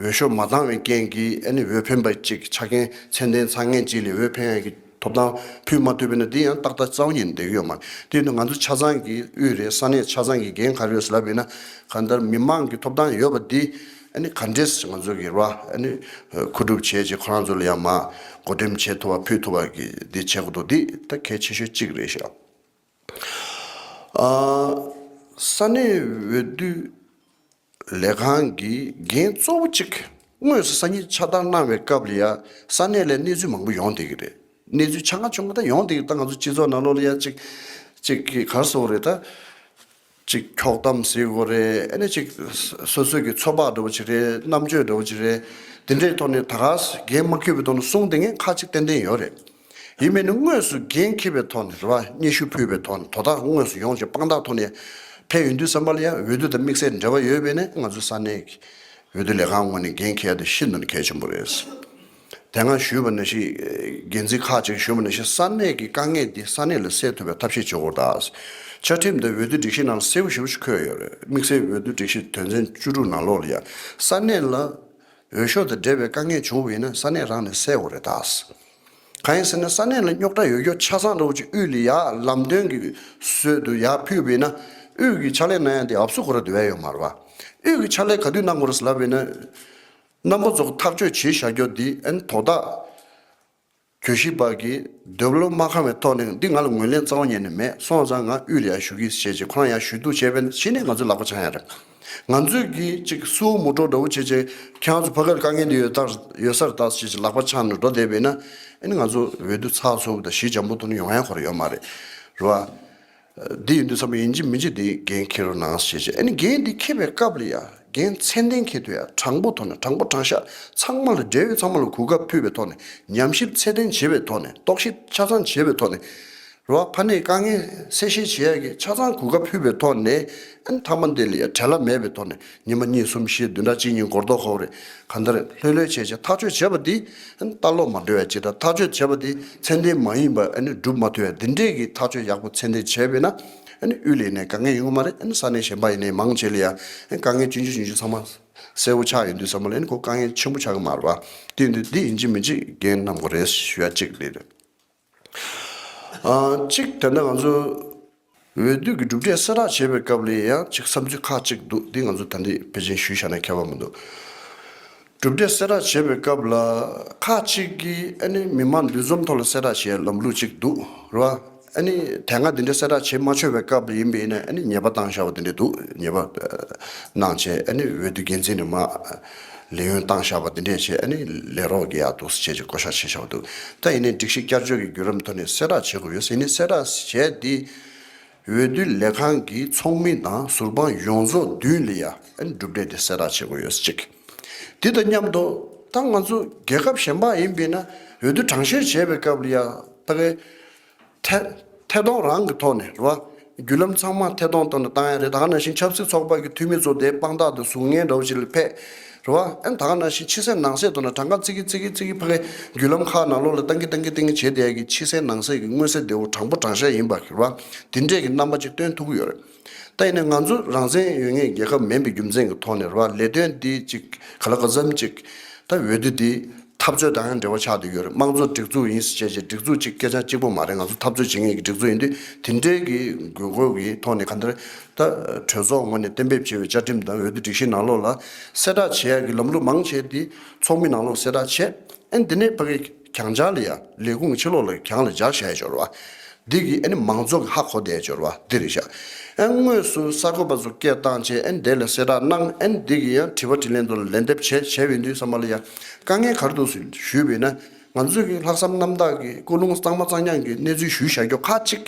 འོས་ཤོག་མ་བཏང་བའི་རྐྱེན་གྱིས། ཨ་ནི་འོས་འཕེན་པ་ཅིག་ཆ་རྐྱེན་ཚད་ལྡན་ཚང་མཁན་ཅིག་ལ་འོས་འཕེན་ཡས་ཀྱི་ཐོབ་ཐང་ཕུལ་མ་ཐུབ་པ་ཡིན་ན། དེ་ཡང་ཏག་ཏག་རྩ་བ་ཉིད་ནས་བསྡད་ཀྱི་ཡོད་མ་རེད། དེ་ཡིན་དུས་ང་ཚོ་ཆ་ཚང་གི་དབུས་རེད། ས་གནས་ཆ་ཚང་གི་འགན་ག་རེ་ཡོད་ཟེར་ལབ་པ་ཡིན་ན། གང་ལྟར་མི་མང་གི་ཐོབ་ཐང་ཡོད་པ་འདི་ཨ་ནི་ག་འདྲས་ང་ཚོ་གིས་རེད་བ། ཨ་ནི་མཁོ་སྒྲུབ་བྱས་རྗེས་ཁོ་རང་ཚོ་ལ་ཡང་མར་བགོ་འགྲེམས་བྱེད་ཐུབ་པ་ཕུལ་ཐུབ་པ་གི་འདི་བྱེད་དགོས་འདུག་འདི་ད་གལ་ཆེ་ཤོས་གཅིག་རེད་ཤག་ཨ། ས་གནས་འོས་བསྡུ་ལས་ཁང་གི་འགན་གཙོ་བོ་གཅིག་དངོས་སུ་སང་ཉིན་ཕྱག་བསྟར་གནང་བའི་སྐབས་ལ་ཡ་ས་གནས་ལ་གནས་ཚུལ་མང་པོ་ཡོང་བསྡད་ཀྱི་རེད། གནས་ཚུལ་ཆ་ཚང་ཆུང་ཀ་ད་ཡོང་བསྡད་ཀྱི། ད་ང་ཚོ་སྤྱི་ཚོགས་ནང་ལོགས་ལ་ཡ་གཅིག་གཅིག་གི་ག་རེ་ཟེར་དགོས་རེད་ད། གཅིག་འཁྱོག་གཏམ་ཟེར་དགོས་རེད། ཨ་ནི་གཅིག་སོ་སོའི་གི་ཚོད་དཔག་འདྲ་བོ་ཅིག་རེད། རྣམ་དཔྱོད་འདྲ་བོ་ཅིག་རེད། དེ་འདྲའི་ཐོག་ནས་ད་ག་འགན་མ་འཁུར་བའི་ཐོག་ནས་གསུངས་བསྡད་མཁན་ཁག་ཅིག་ཏན་ཏན་ཡོད་རེད། ཡིན་མིན་ནི་དངོས་སུ་འགན་འཁྱེར་བའི་ཐོག་ནས་རེད་བ། སྙན་ཞུ་ཕུལ་བའི་ཐོག་ནས། དོ་བདག་དངོས་སུ་ཡོང་བྱས་དཔང་རྟགས་ཐོག་ནས་ཕེབས་ཡོང་དུས་ཙམ་པ་ལ་ཡང་འོས་བསྡུ་དང་དམིགས་བསལ་འབྲེལ་བ་ཡོད་པས་ན། ང་ཚོ་ས་གནས་ཀྱི་འོས་བསྡུ་ལས་ཁང་ངོས་ནས་འགན་འཁྱེར་ཡ་དེ་ཤིན་ཏུ་ནས་གལ་ཆེན་པོ་རེད། དེ་སྔ་ཞུས་པ་ནང་བཞིན། འགན་འཛིན་ཁག་ཅིག་ཞུས་པ་ནང་བཞིན། ས་གནས་ཀྱི་དཀའ་ངལ་འདི་ས་གནས་ལ་སེལ་ཐུབ་པའི་ཐབས་ཤེས་བྱེད་དགོས་རེད་ད། བཅའ་ཁྲིམས་དང་འོས་བསྡུ་སྒྲིག་གཞི་ནང་ལ་གསལ་པོ་ཞེ་པོ་ཞིག་འཁོད་ཡོད་རེད། དམིགས་བསལ་འོས་བསྡུ་སྒྲིག་གཞི་དོན་ཚན་བཅུ་དྲུག་ནང་ལོགས་ལ་ཡང་ས་གནས་ལ་འོས་ཤོག་དང་འབྲེལ་བའི་དཀའ་ངལ་བྱུང་བ་ཡིན་ན་ས་གནས་རང་ནས་སེལ་དགོས་རེད་ད། གང་ཡིན་ཟེར་ན། ས་གནས་ལ་རྙོག་དྲ་ཡོད་རྒྱུ་ཆ་ཚང་འདྲ་བོ་ཅིག་དབུས་ལ་ཡར་ལམ་སྟོན་གྱི་ཚུལ་དུ་ཡར་ཕུལ་བ་ཡིན་ན། དབུས་ཀྱི་ཕྱག་ལས་གནང་ཡ་དེ་ཨབ་སུ་ཁོ་ར་སྡུད་ཡ་ཡོད་མ་རེད་བ། དབུས་ཀྱི་ཕྱག་ལས་ག་དུས་གནང་དགོས་རེད་ཟེར་ལབ་པ་ཡིན་ན། རྣམ་པ་ཚོ་ཐག་གཅོད་བྱས་བཞག་རྒྱུ་འདི་ཨ་ནི་དོ་བདག་གྱོད་གཞི་པ་གིས་འདོད་བློ་མ་ཁེངས་པའི་ཐོག་ནས། འདི་ང་ལ་ངོས་ལེན་རྩ་བ་ཉིད་ནས་མེད། སོང་ཙང་ང་དབུས་ལ་ཡར་ཞུ་གི་ཟེར་བྱས་ཁོ་རང་ཡར་ཞུ་གཏུག་བྱས་པས་ན། གཞི་ནས་ང་ཚོས་ལག་པ་འཆང་ཡ་རེད། ང་ཚོས་ཀྱིས་ཅིག་སུའོ་མོ་ཊོ་འདྲ་བོ་བྱས་བྱས། ཁྱེད་རང་ཚོ་ཕ་གིར་དཀའ་ངལ་འདི་ཡོད་ད། ཡོད་ས་རེད་ད་ཟེར་བྱས་ལག་པ་འཆང་ནས་འགྲོ་བསྡད་པས་ན། ཨ་ནི་ང་ཚོ་འོས་བསྡུ་ཚགས་ཚུད་པོ་དང་ཞི་འཇམ་པོ་ཐོག་ནས་ཡོང་ཡ་ཁོ་རང་ཡོད་མ་རེད། རེད་བ། འདི་ཡིན་དུས་ཙམ་པ་ཡིན་གཅིག་མིན་གཅིག་འདི་འགན་འཁྱེར་རོགས་གནང་ཞེས་བྱས། ཨ་ནི་འགན་འདི་འཁྱེར་བའི་སྐབས་ལ་ཡ་འགན་ཚད་ལྡན་འཁྱེར་ཐུབ་ཡ། དྲང་པོ་ཐོག་ནས། དྲང་པོ་དྲང་བཞག་ཚང་མ་ལ། འབྲེལ་ཡོད་ཚང་མ་ལ་གོ་སྐབས་ཕུལ་བའི་ཐོག་ནས། ཉམས་ཞིབ་ཚད་ལྡན་བྱེད་པའི་ཐོག་ནས། རྟོག་ཞིབ་ཆ་ཚང་བྱེད་པའི་ཐོག་ནས། རེད་བ། ཕ་ནས་དཀའ་ངལ་སེལ་བཤེར་བྱེད་ཡ་གི་ཆ་ཚང་གོ་སྐབས་ཕུལ་བའི་ཐོག་ནས། ཨ་ནི་མཐའ་མ་འདི་ལ་ཡ་བྲེལ་བ་མེད་པའི་ཐོག་ནས། ཉི་མ་གཉིས་གསུམ་བཞི་བདུན་ཕྲག་གཅིག་གཉིས་འགོར་མདོག་ཁ་པོ་རེད། གང་ལྟར་ལྷོད་ལྷོད་བྱས་བྱས་ཐག་གཅོད་བྱས་པ་འདི་ཨ་ནི་ལྟ་ལོག་མ་འགྲོ་ཡ་ཅིག་དང་། ཐག་གཅོད་བྱས་པ་འདི་ཚད་ལྡན་མ་ཡིན་པ་ཨ་ནི་སྒྲུབ་མ་ཐུབ་ཡ་འདི་འདྲས་ཀྱི་ཐག་གཅོད་ཡག་པོ་ཚད་ལྡན་བྱས་པས་ན། ཨ་ནི་དབུས་ལ་ཡིན་ནའི་དཀའ་ངལ་ཡོང་གི་མ་རེད། ཨ་ནི་ས་གནས་གཞན་པ་ཡིན་ནའི་མང་ཆེ་ལ་ཡ་ཨ་ནི་དཀའ་ངལ་ཆུང་ཆུང་ཆུང་ཆུང་ཚང་མ་གསལ་པོ་ཆགས་ཡོང་དུས་ཙམ་པ་ལ། ཨ་ནི་ཁོ་དཀའ་ངལ་ཆེན་པོ་ཆགས་ཀྱི་མ་རེད་བ། དེ་ཡིན་དུས་འདི་ཡིན་གཅིག་མིན་གཅིག་འགན་གནང་དགོས་རེད་ཞུ་ཡ་གཅིག་རེད། ཨ། གཅིག་དེ་འདྲ་ང་ཚོ་འོས་བསྡུ་གི་གྲུབ་འབྲས་གསལ་བསྒྲགས་བྱེད་པའི་སྐབས་ལ་ཡང་ཅིག་བསམ་ཚུལ་ཁག་ཅིག་འདུག་འདི་ང་ཚོ་ད་ལྟའི་ཕལ་ཆེར་ཞུས་བཞག་ན་ཁྱད་པར་མི་འདུག་གྲུབ་འབྲས་གསལ་བསྒྲགས་བྱེད་པའི་སྐབས་ལ་ཁག་ཅིག་གིས་ཨ་ནི་མི་མང་འདུ་འཛོམས་ཐོག་ལ་གསལ་བསྒྲགས་བྱེད་ལམ་ལུགས་ཅིག་འདུག་རེད་བ། ཨ་ནི་དེ་སྔ་འདི་འདྲའི་གསལ་བསྒྲགས་བྱེད་མ་ཆོག་པའི་སྐབས་ལ་ཡིན་པ་ཡིན་ན། ཨ་ནི་ཉེས་པ་བཏང་བཞག་པ་འདི་འདྲ་འདུག་ཉེས་པ་གནང་བྱས། ཨ་ནི་འོས་བསྡུ་འགན་འཛིན་ནས་མར་ལས་ཡོན་བཏང་བཞག་པ་འདི་འདྲས་བྱས། ཨ་ནི་ལས་རོགས་ཀྱི་ཡག་འདུག་ཟེར་བྱས་ཀྱི་བསྐོ་བཞག་བྱས་བཞག་པ་འདུག་ད་ཡིན་ནའི་སྒྲིག་གཞི་བསྐྱར་བཅོས་ཀྱི་བརྒྱུད་རིམ་ཐོག་ནས་གསལ་བསྒྲགས་བྱེད་དགོས་ཡོད་ཟེར་ནས། གསལ་བསྒྲགས་བྱས་ཏེ་འོས་བསྡུ་ལས་ཁང་གི་ཚོགས་མི་དང་ཟུར་དཔང་ཡོངས་རྫོགས་མདུན་ལ་ཡ་ཨ་ནི་གྲུབ་འབྲས་དེ་གསལ་བསྒྲགས་བྱེད་དགོས་ཡོད་ཟེར་གཅིག་དེ་དང་མཉམ་དུ་ད་ང་ཚོ་རྒྱལ་ཁབ་གཞན་པ་ཡིན་པས་ན། འོས་བསྡུ་གྲངས་བཤེར་བྱེད་པའི་སྐབས་ལ་ཡ་ཕ་གི་ཐད་ཐད་གཏོང་རང་གི་ཐོག་ནས་རེད་བ། བརྒྱུད་ལམ་ཚང་མ་ཐད་གཏོང་ཐོག་ནས་བཏང་ཡ་རེད། ད་ག་ནང་བཞིན་ཆབ་སྲིད་ཚོགས་པ་གི་འཐུས་མི་ཚོ་དེ་དཔང་རྟགས་དང་གཟུགས་བརྙན་འདྲ་བོ་ཅིག་ལ་ཕེབས་རེད་བ། ཨ་ནི་ད་ག་ནང་བཞིན་ཕྱི་གསལ་ནང་གསལ་ཐོག་ནས་གྲངས་ཀ་བརྩི་གི་བརྩི་གི་བརྩི་གི་ཕ་གི་བརྒྱུད་ལམ་ཁག་ནང་ལོགས་ལ་བཏང་གི་བཏང་གི་བཏང་གི་བྱས་བསྡད་ཡ་གི་ཕྱི་གསལ་ནང་གསལ་གི་མངོན་གསལ་དོད་པོ་དྲང་པོ་དྲང་བཞག་ཡིན་པ་རེད་བ། དེ་འདྲས་ཀྱི་རྣམ་པ་ཅིག་སྟོན་ཐུབ་ཀྱི་ཡོད་རེད། ད་ཡིན་ན་ང་ཚོ་རང་བཙན་ཡོད་མཁན་རྒྱལ་ཁབ་མིན་པའི་རྒྱུ་མཚན་གྱི་ཐོག་ནས་རེད་བ། ལས་དོན་འདི་ཅིག་ག་ལ་ག་ཙམ་ཅིག་ད་འོས་བསྡུ་འདི་ འཐབ་རྩོད་དང་ཡང་འབྲེལ་བ་ཆགས་བསྡད་ཡོད་རེད། དམངས་གཙོ་སྒྲིག་འཛུགས་ཡིན་ཟེར་བྱས་བྱས་སྒྲིག་འཛུགས་གཅིག་སྐད་ཆ་གཅིག་པོ་མ་རེད། ང་ཚོ་འཐབ་རྩོད་བྱེད་མཁན་གྱི་སྒྲིག་འཛུགས་ཡིན་དུས་དེ་འདྲའི་གི་དགོས་མཁོ་གི་ཐོག་ནས་ག་འདྲ་ད་གྲོས་ཚོགས་ངོས་ནས་གཏན་འབེབས་བྱས་པའི་བཅའ་ཁྲིམས་དང་འོས་བསྡུ་སྒྲིག་གཞི་ནང་ལོགས་ལ་གསལ་བསྒྲགས་བྱེད་ཡག་གི་ལམ་ལུགས་མང་ཆེ་དེ་ཚོགས་མི་ནང་ལོགས་གསལ་བསྒྲགས་བྱས། ཨན་དེ་ནས་ཕ་གི་གྱང་ལྗགས་ལ་ཡ་ལས་ཁུངས་ཕྱི་ལོགས་ལ་གྱང་ལ་ལྗགས་བཞག་ཡ་ཡོད་རེད་བ། འདི་གི་ཨ་ནི་མང་ཚོགས་ཀྱི་ཧ་གོ་བསྡད་ཡོད་རེད་བ། འདི་རེད་ཤག་ཨན་དངོས་སུ་གསར་འགོད་པ་ཚོ་སྐད་བཏང་བྱས་ཨན་དེ་ལ་གསལ་བསྒྲགས་གནང་། ཨན་འདི་གི་ཡང་དྲི་བ་དྲིས་ལན་དུ་ལན་འདེབས་བྱས་བྱས་པ་ཡིན་དུས་ཙམ་པ་ལ་ཡ་དཀའ་ངལ་ག་རེ་འདུག་ཟེར་ཞུས་པ་ཡིན་ན། ང་ཚོས་ཀྱི་ལྷག་བསམ་རྣམ་དག་གི་ཀུན་སློང་གཙང་མ་གཙང་རྐྱང་གི་གནས་ཚུལ་ཞུས་བཞག་རྒྱུ་ཁག་ཅིག་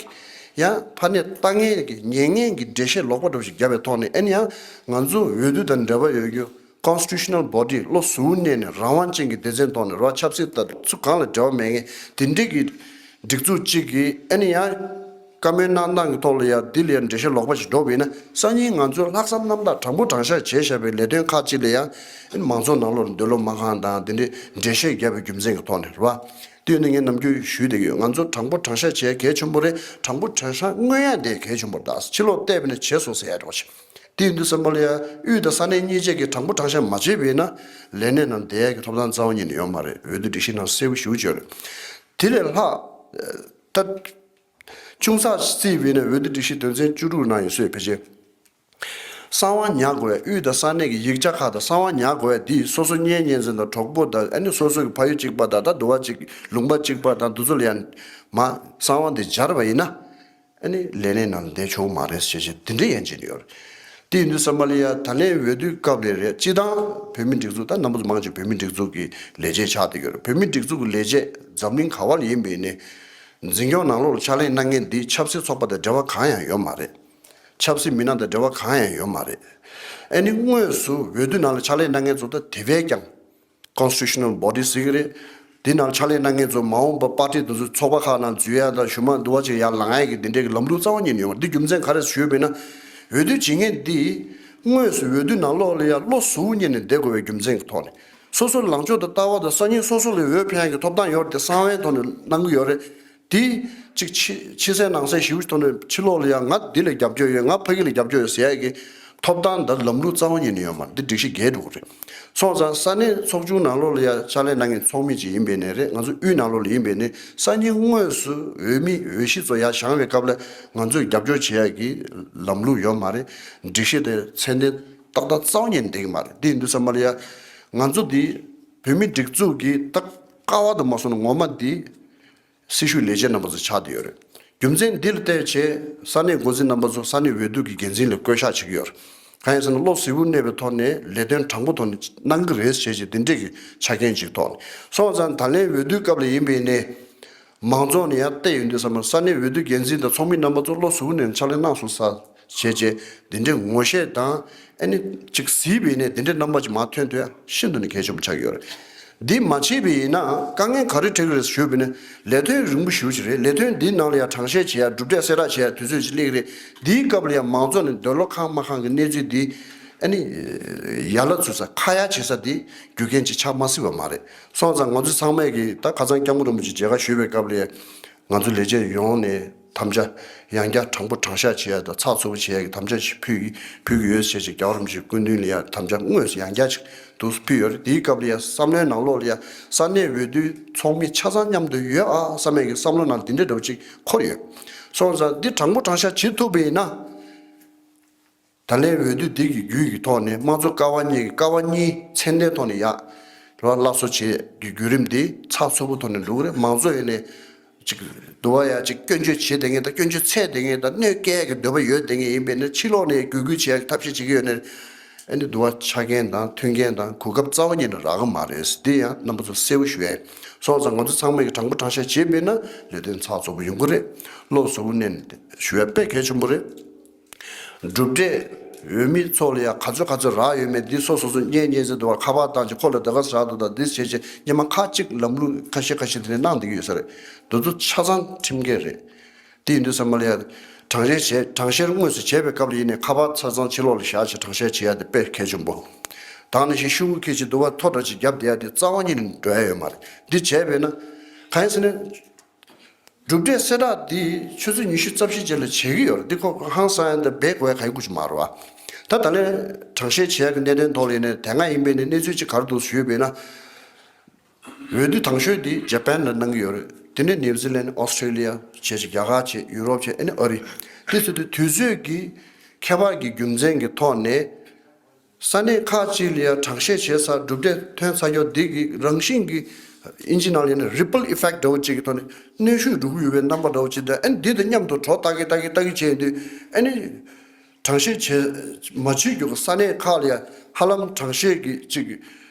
ཡང་ཕ་ནས་ལྟ་ངན་གྱི་ཉན་ངན་གྱི་འགྲེལ་བཤད་ལོག་པ་འདྲ་བོ་ཞིག་བརྒྱབ་པའི་ཐོག་ནས་ཨན་ཡང་ང་ཚོ་འོས་བསྡུ་དང་འབྲེལ་བ་ཡོད་རྒྱུ། Constitutional Body བློ་གཟུ་བོར་གནས་ནས་རང་དབང་ཅན་གྱི་སྡེ་ཚན་ཐོག་ནས་རོགས་ཆབ་སྲིད་དང་སུ་གང་ལ་འབྲེལ་བ་མེད་མཁན་དེ་འདྲས་ཀྱི་སྒྲིག་འཛུགས་གཅིག་གིས་ཨ་ནི་ཡང་བཀའ་མོལ་གནང་སྟངས་ཀྱི་ཐོག་ལ་ཡང་འདི་ལ་ཡང་འགྲེལ་བཤད་ལོག་པ་ཞིག་འགྲོ་བས་ན་སང་ཉིན་ང་ཚོས་ལྷག་བསམ་རྣམ་དག་དྲང་པོ་དྲང་བཞག་བྱས་བཞག་པའི་ལས་དོན་ཁག་ཅིག་ལ་ཡང་ཨ་ནི་མང་ཚོགས་ནང་ལོགས་ལ་འདོད་བློ་མ་ཁེངས་དང་དེ་འདྲས་འགྲེལ་བཤད་བརྒྱབ་པའི་རྒྱུ་མཚན་གྱི་ཐོག་ནས་རེད་བ། དེ་ཡིན་ན་ངས་ནམ་རྒྱུན་ཞུས་བསྡད་ཀྱི་ཡོད། ང་ཚོ་དྲང་པོ་དྲང་བཞག་བྱས་གལ་ཆེན་པོ་རེད། དྲང་པོ་དྲང་བཞག་མངོན་ཡག་དེ་གལ་ཆེན་པོ་རེད། ད་ཕྱི་ལོགས་བལྟས་པ་ནས་བྱས་སོང་ཟེར་ཡ་འདྲ་བ་ཞིག་དེ་ཡིན་དུས་ཙམ་པ་ལ་ཡ་དབུས་དང་ས་གནས་གཉིས་ཆར་གྱིས་དྲང་པོ་དྲང་བཞག་མ་བྱས་པ་ཡིན་ན་ལས་གནས་ནང་བསྡད་ཡག་གི་ཐོབ་ཐང་རྩ་བ་ཉིད་ནས་ཡོད་མ་རེད། འོས་བསྡུ་སྒྲིག་གཞི་ནང་གསལ་པོ་ཞེ་པོ་ཅིག་ཡོད་རེད། དེ་ལས་ལྷག་ད་ཅུང་ཟད་བརྩིས་པ་ཡིན་ན་འོས་བསྡུ་སྒྲིག་གཞི་དོན་ཚན་བཅུ་དྲུག་ནང་ཡོད་སྲོལ་ཕལ་ཆེར་གསང་བ་ཉར་དགོས་པའི་དབུས་དང་ས་གནས་ཀྱི་ཡིག་ཆ་ཁག་དང་གསང་བ་ཉར་དགོས་པའི་འདི་སོ་སོ་གཉེན་ཉེ་ཚན་དང་གྲོགས་པོ་དང་ཨ་ནི་སོ་སོ་གི་ཕ་ཡུལ་གཅིག་པ་དང་ད་འདུ་བ་གཅིག་ལུང་པ་གཅིག་པ་དང་འདི་ཚོ་ལ་ཡང་མ་གསང་བ་འདི་སྦྱར་བ་ཡིན་ན། ཨ་ནི་ལས་གནས་ནང་ལ་བསྡད་ཆོག་མ་རེད་ཟེར་བྱས་དེ་འདྲ་ཡན་ཆད་ཡོད་རེད། དེ་ཡིན་དུས་ཙམ་པ་ལ་ཡ་ད་ལན་འོས་བསྡུའི་སྐབས་ལ་རེད། སྤྱི་བཏང་བོད་མི་སྒྲིག་འཛུགས་ད་རྣམ་པ་ཚོ་མང་ཆེ་བོད་མི་སྒྲིག་འཛུགས་ཀྱི་ལས་བྱེད་ཆགས་བསྡད་ཡོད་རེད། བོད་མི་སྒྲིག་འཛུགས་ཀྱི་ལས་བྱེད་འཛམ་གླིང་ག་བ་ལ་ཡིན་པ་ཡིན་ནའི་འཛིན་སྐྱོང་ནང་ལོགས་ལ་ཕྱག་ལས་གནང་མཁན་འདི་ཆབ་སྲིད་ཚོགས་པ་དང་འབྲེལ་བ་གང་ཡང་ཡོད་མ་རེད། ཆབ་སྲིད་མི་སྣ་དང་འབྲེལ་བ་གང་ཡང་ཡོད་མ་རེད། ཨ་ནི་དངོས་སུ་འོས་བསྡུ་ནང་ལ་ཕྱག་ལས་གནང་མཁན་ཚོ་ད་དེ་བས་ཀྱང་Constitutional Body ཟེར་གྱི་རེད། དེ་ནང་ཕྱག་ལས་གནང་མཁན་ཚོ་མ་འོངས་པ་པར་ཊི་དེ་ཚོ་ཚོགས་པ་ཁག་ནང་འཛུལ་ཡ་དང་གཞུག་མ་འདུ་བ་ཅིག་ཡར་ལངས་ཡ་གི་དེ་འདྲའི་གི་ལམ་ལུགས་རྩ་བ་ཉིད་ནས་ཡོང་བ། འདི་རྒྱུ་མཚན་ག་རེ་ཞུས་པ་ཡིན་ན། འོས་བསྡུ་བྱེད་མཁན་འདི་དངོས་སུ་འོས་བསྡུ་ནང་ལོགས་ལ་ཡ་བློ་གཟུ་བོར་གནས་ནས་བསྡད་དགོས་པའི་རྒྱུ་མཚན་གྱི་ཐོག་ནས་སོ་སོའི་ལངས་ཕྱོགས་དང་ལྟ་བ་དང་སང་ཉིན་སོ་སོ་ལ་འོས་འཕེན་ཡ་གི་ཐོབ་ཐང་ཡོད་རེད་དེ་གསང་བའི་ཐོག་ནས་གནང་གི་ཡོད་རེད། དེ་གཅིག་ཕྱི་ཕྱི་གསལ་ནང་གསལ་ཞེ་པོ་ཐོག་ནས་ཕྱི་ལོགས་ལ་ཡང་ང་འདི་ལ་རྒྱབ་སྐྱོར་ཡོད། ང་ཕ་གི་ལ་རྒྱབ་སྐྱོར་ཡོད་ཟེར་ཡ་གི་ཐོབ་ཐང་དང་ལམ་ལུགས་རྩ་བ་ཉིད་ནས་ཡོད་མ་རེད། འདི་སྒྲིག་གཞི་འགལ་འགྲོ་གི་རེད། སོང་ཙང་ས་གནས་ཚོགས་ཆུང་ནང་ལོགས་ལ་ཡ་ཕྱག་ལས་གནང་མཁན་ཚོགས་མི་ཅིག་ཡིན་པའི་ནས་རེད། ང་ཚོ་དབུས་ནང་ལོགས་ལ་ཡིན་པའི་ནས་སང་ཉིན་དངོས་སུ་འོས་མི་འོས་གཞི་ཚོ་ཡར་བཞེངས་པའི་སྐབས་ལ་ང་ཚོས་རྒྱབ་སྐྱོར་བྱེད་ཡ་གི་ལམ་ལུགས་ཡོད་མ་རེད། སྒྲིག་གཞི་དེ་ཚད་ལྡན་ཏག་ཏག་རྩ་བ་ཉིད་ནས་འགྲིག་གི་མ་རེད། འདི་ཡིན་དུས་ཙམ་པ་ལ་ཡ་ང་ཚོ་འདི་བོད་མི་སྒྲིག་འཛུགས་ཀྱི་ད་ཀ་བ་དུ་མ་སོང་ན་ངོ་མ་འདི། སྲི་ཞུ་ལས་བྱེད་རྣམ་པ་ཚོ་ཆགས་བསྡད་ཡོད་རེད། རྒྱུ་མཚན་འདི་ལ་བལྟས་བྱས་ས་གནས་འགོ་འཛིན་རྣམ་པ་ཚོ་ས་གནས་འོས་བསྡུ་གི་འགན་འཛིན་ལ་བསྐོ་གཞག་བྱེད་ཀྱི་ཡོད་རེད། གང་ཡིན་ཟེར་ན་བློ་གཟུ་བོར་གནས་པའི་ཐོག་ནས་ལས་དོན་དྲང་པོ་ཐོག་ནས་གནང་གི་རེད་ཟེར་བྱས་འདི་འདྲས་ཀྱི་ཆ་རྐྱེན་ཅིག་ཐོག་ནས་སོང་ཙང་ད་ལན་འོས་བསྡུའི་སྐབས་ལ་ཡིན་པའི་ནས་མང་ཚོགས་ནས་ཡང་བལྟས་ཡོང་དུས་ཙམ་པ་ས་གནས་འོས་བསྡུ་འགན་འཛིན་དང་ཚོགས་མི་རྣམ་པ་ཚོ་བློ་གཟུ་བོར་གནས་ནས་ཕྱག་ལས་གནང་སོང་ས། བྱས་རྗེས་འདི་འདྲའི་ངོ་ཤེས་དང་ཨ་ནི་ཅིག་གཟིགས་པ་ཡིན་ནའི་འདི་འདྲའི་རྣམ་པ་ཅིག་མར་ཐོན་ཐུབ་ཡ་ཤིན་ཏུ་ནས་གལ་ཆེན་པོ་ཆགས་ཀྱི་ཡོད་རེད། འདི་མ་བྱས་པ་ཡིན་ན་དཀའ་ངལ་ག་རེ་འཕྲད་ཀྱི་རེད་ཞུས་པ་ཡིན་ན་ལས་དོན་རིང་པོ་ཞེ་པོ་ཅིག་རེད། ལས་དོན་འདིའི་ནང་ལ་ཡང་དྲང་བཤད་བྱེད་ཡ་གྲུབ་འབྲས་གསལ་བསྒྲགས་བྱེད་ཡ་དུས་ཚོད་ཅིག་སླེབས་ཀྱི་རེད། འདིའི་སྐབས་ལ་ཡང་མང་ཚོགས་ནས་འདོད་བློ་ཁེངས་མ་ཁེངས་ཀྱི་གནས་ཚུལ་འདི་ཨ་ནི་ཡར་ལ་ཚུད་ས་ཁ་ཡ་བྱེད་ས་འདི་རྒྱུ་རྐྱེན་ཅིག་ཆགས་མ་སྲིད་པ་མ་རེད། སོང་ཙང་ང་ཚོ་ཚང་མས་ཀྱིས་ད་ཁ་སང་སྐྱབས་མགོན་རིན་པོ་ཆེ་མཇལ་ཁ་ཞུས་པའི་སྐབས་ལ་ཡང་། ང་ཚོ་ལས་བྱེད་ཡོངས་ནས་དམ་བཅའ་ཡང་བསྐྱར་དྲང་པོ་དྲང་བཞག་བྱེད་ཡ་དང་ཚགས་ཚུད་པོ་བྱེད་ཡ་གི་དམ་བཅའ་ཞིག་ཕུལ་གི་ཕུལ་གི་ཡོད་ཟེར་བྱས་རྒྱལ་བ་རིན་པོ་ཆེའི་སྐུ་མདུན་ལ་ཡ་དམ་བཅའ་དངོས་སུ་ཡང་བསྐྱར་ཅིག་འདུག་ཕུལ་ཡོད་རེད། དེའི་སྐབས་ལ་ཡ་བསམ་བློའི་ནང་ལོགས་ལ་ཡ་ས་གནས་འོས་བསྡུའི་ཚོགས་མི་ཆ་ཚང་མཉམ་དུ་ཡོད་ཨ་བསམ་ཡ་གི་བསམ་བློ་ནང་འདི་འདྲ་འདྲ་བོ་ཅིག་འཁོར་ཡོད། སོང་ཙང་འདི་དྲང་པོ་དྲང་བཞག་བྱེད་ཐུབ་པ་ཡིན་ན། ད་ལན་འོས་བསྡུ་འདི་གི་བརྒྱུད་ཀྱི་ཐོག་ནས་དམངས་གཙོ་ཀ་བ་གཉིས་ཀྱི་ཀ་བ་གཉིས་ཚད་ལྡན་ཐོག་ནས་ཡག་རོགས་སླར་གསོ་བྱེད་ཀྱི་བརྒྱུད་རིམ་འདི་ཚགས་ཚུད་པོ་ཐོག་ནས་འགྲོ་གི་རེད། མང་གཙོ་ཡིན་ནས་ཅིག་འདུལ་བ་ཡ་ཅིག་སྐྱོན་བརྗོད་བྱེད་བསྡད་མཁན་དང་སྐྱོན་བརྗོད་འཚོལ་བསྡད་མཁན་དང་གནོད་སྐྱེལ་གྱི་འདོད་པ་ཡོད་བསྡད་མཁན་ཡིན་པས་ན་ཕྱི་ལོགས་ནས་གུས་བཀུར་བྱེད་ཡག་གི་ཐབས་ཤེས་བྱེད་ཀྱི་ཡོད་ནས་ཨ་ནི་འདུལ་བ་ཆ་རྐྱེན་དང་མཐུན་རྐྱེན་དང་གོ་སྐབས་རྩ་བ་ཉིད་ནས་རག་གི་མ་རེད། འདི་ཡང་རྣམ་པ་ཚོ་གསལ་པོ་ཞུ་ཡ་ཡིན། སོང་ཙང་ང་ཚོ་ཚང་མས་ཀྱི་དྲང་པོ་དྲང་བཞག་བྱེད་པས་ན་ལས་དོན་ཚགས་ཚུད་པོ་ཡོང་གི་རེད། བློ་གཟུ་བོར་གནས་ནས་ཞུ་ཡ་དཔེ་གལ་ཆེན་པོ་རེད། གྲུབ་འབྲས་འོས་མི་ཚོ་ལ་ཡང་ག་ཚོད་ག་ཚོད་རག་ཡོད་མེད་འདི་སོ་སོ་སོ་གཉེན་ཉེ་ཚན་དུ་བ་ཁ་པར་བཏང་ཅིག་ཁོ་ལ་ད་ག་ཚོད་རག་འདུག་ད་འདི་བྱས་བྱས་སྙན་མ་ཁ་ཅིག་ལམ་ལུགས་ཁ་ཤས་ཁ་ཤས་དེ་འདྲ་གནང་བསྡད་ཀྱི་ཡོད་ས་རེད། འདི་ཚོ་ཆ་ཚང་ཁྲིམས་འགལ་རེད། དེ་ཡིན་དུས་ཙམ་པ་ལ་ཡང་དྲང་བཤེར་བྱས་དྲང་བཤེར་དངོས་སུ་བྱས་པའི་སྐབས་ལ་ཡིན་ནའི་ཁ་པར་ཆ་ཚང་ཕྱི་ལོགས་ལ་བཞག་བྱས་དྲང་བཤེར་བྱེད་ཡ་དེ་དཔེ་གལ་ཆེན་པོ། ད་ནང་བཞིན་ཤོག་གུ་ཁྱེར་ཅིག་འདུག་བ་ཐོ་འདྲ་ཅིག་བརྒྱབ་བསྡད་ཡ་དེ་རྩ་བ་ཉིད་ནས་འགྲོ་ཡ་ཡོད་མ་རེད། འདི་བྱས་པས་ན་གང་ཡིན་ཟེར་ན། གྲུབ་འབྲས་གསལ་བསྒྲགས་འདི་ཆུ་ཚོད་ཉི་ཤུ་རྩ་བཞི་རྗེས་ལ་བྱེད་ཀྱི་ཡོད་རེད། འདི་ཁོ་ཧང་སང་ཡ་འདི་སྦས་དགོས་ཡ་ག་ཡི་ཀུ་ཅིག་མ་རེད་བ། ད་ད་ལན་དྲང་བཤེར་བྱེད་ཡ་གི་གནད་དོན་ཐོག་ལ་ཡིན་ནའི་དེ་སྔ་ཡིན་པའི་ནི་གནས་ཚུལ་ཅིག་ག་རེ་འདུག་ཞུས་པས་ན། འོས་བསྡུ་དང་ཤོས་དེ་ཇ་པན་ལ་གནང་གི་ཡོད་རེད། དེ་ནས་ནིའུ་ཛི་ལན། ཨོ་སི་ཀྲེ་ལི་ཡ་བྱས་ཅིག་རྒྱ་གར་བྱས། ཡུ་རོབ་བྱས། ཨ་ནི་ཨ་རི། དེ་ཚོ་དེ་དུས་ཚོད་ཀྱི་ཁྱད་པར་གྱི་རྒྱུ་མཚན་གྱི་ཐོག་ནས། ས་གནས་ཁག་ཅིག་ལ་ཡང་གྲངས་བཤེར་བྱས་ཚར། གྲུབ་འབྲས་ཐོན་ཚར་ཡོད། འདི་གི་རང་བཞིན་གྱི་ཨིན་ཇི་ནང་ལ་ཡིན་ན་ripple effect འདྲ་བོ་ཅིག་གི་ཐོག་ནས་གནོན་ཤུགས་འགྲོ་གི་ཡོད་པའི་རྣམ་པ་འདྲ་བོ་ཅིག་དང་། ཨ་ནི་འདི་དང་མཉམ་དུ་གྲོགས་ལྟ་གི་ལྟ་གི་ལྟ་གི་བྱས་དུས། ཨ་ནི་གྲངས་བཤེར་བྱས་མ་བྱེད་རྒྱུ་གི་ས་གནས་ཁག་ལ་ཡང་ཧ་ལམ་གྲངས་བཤེར་གྱི་ཅིག་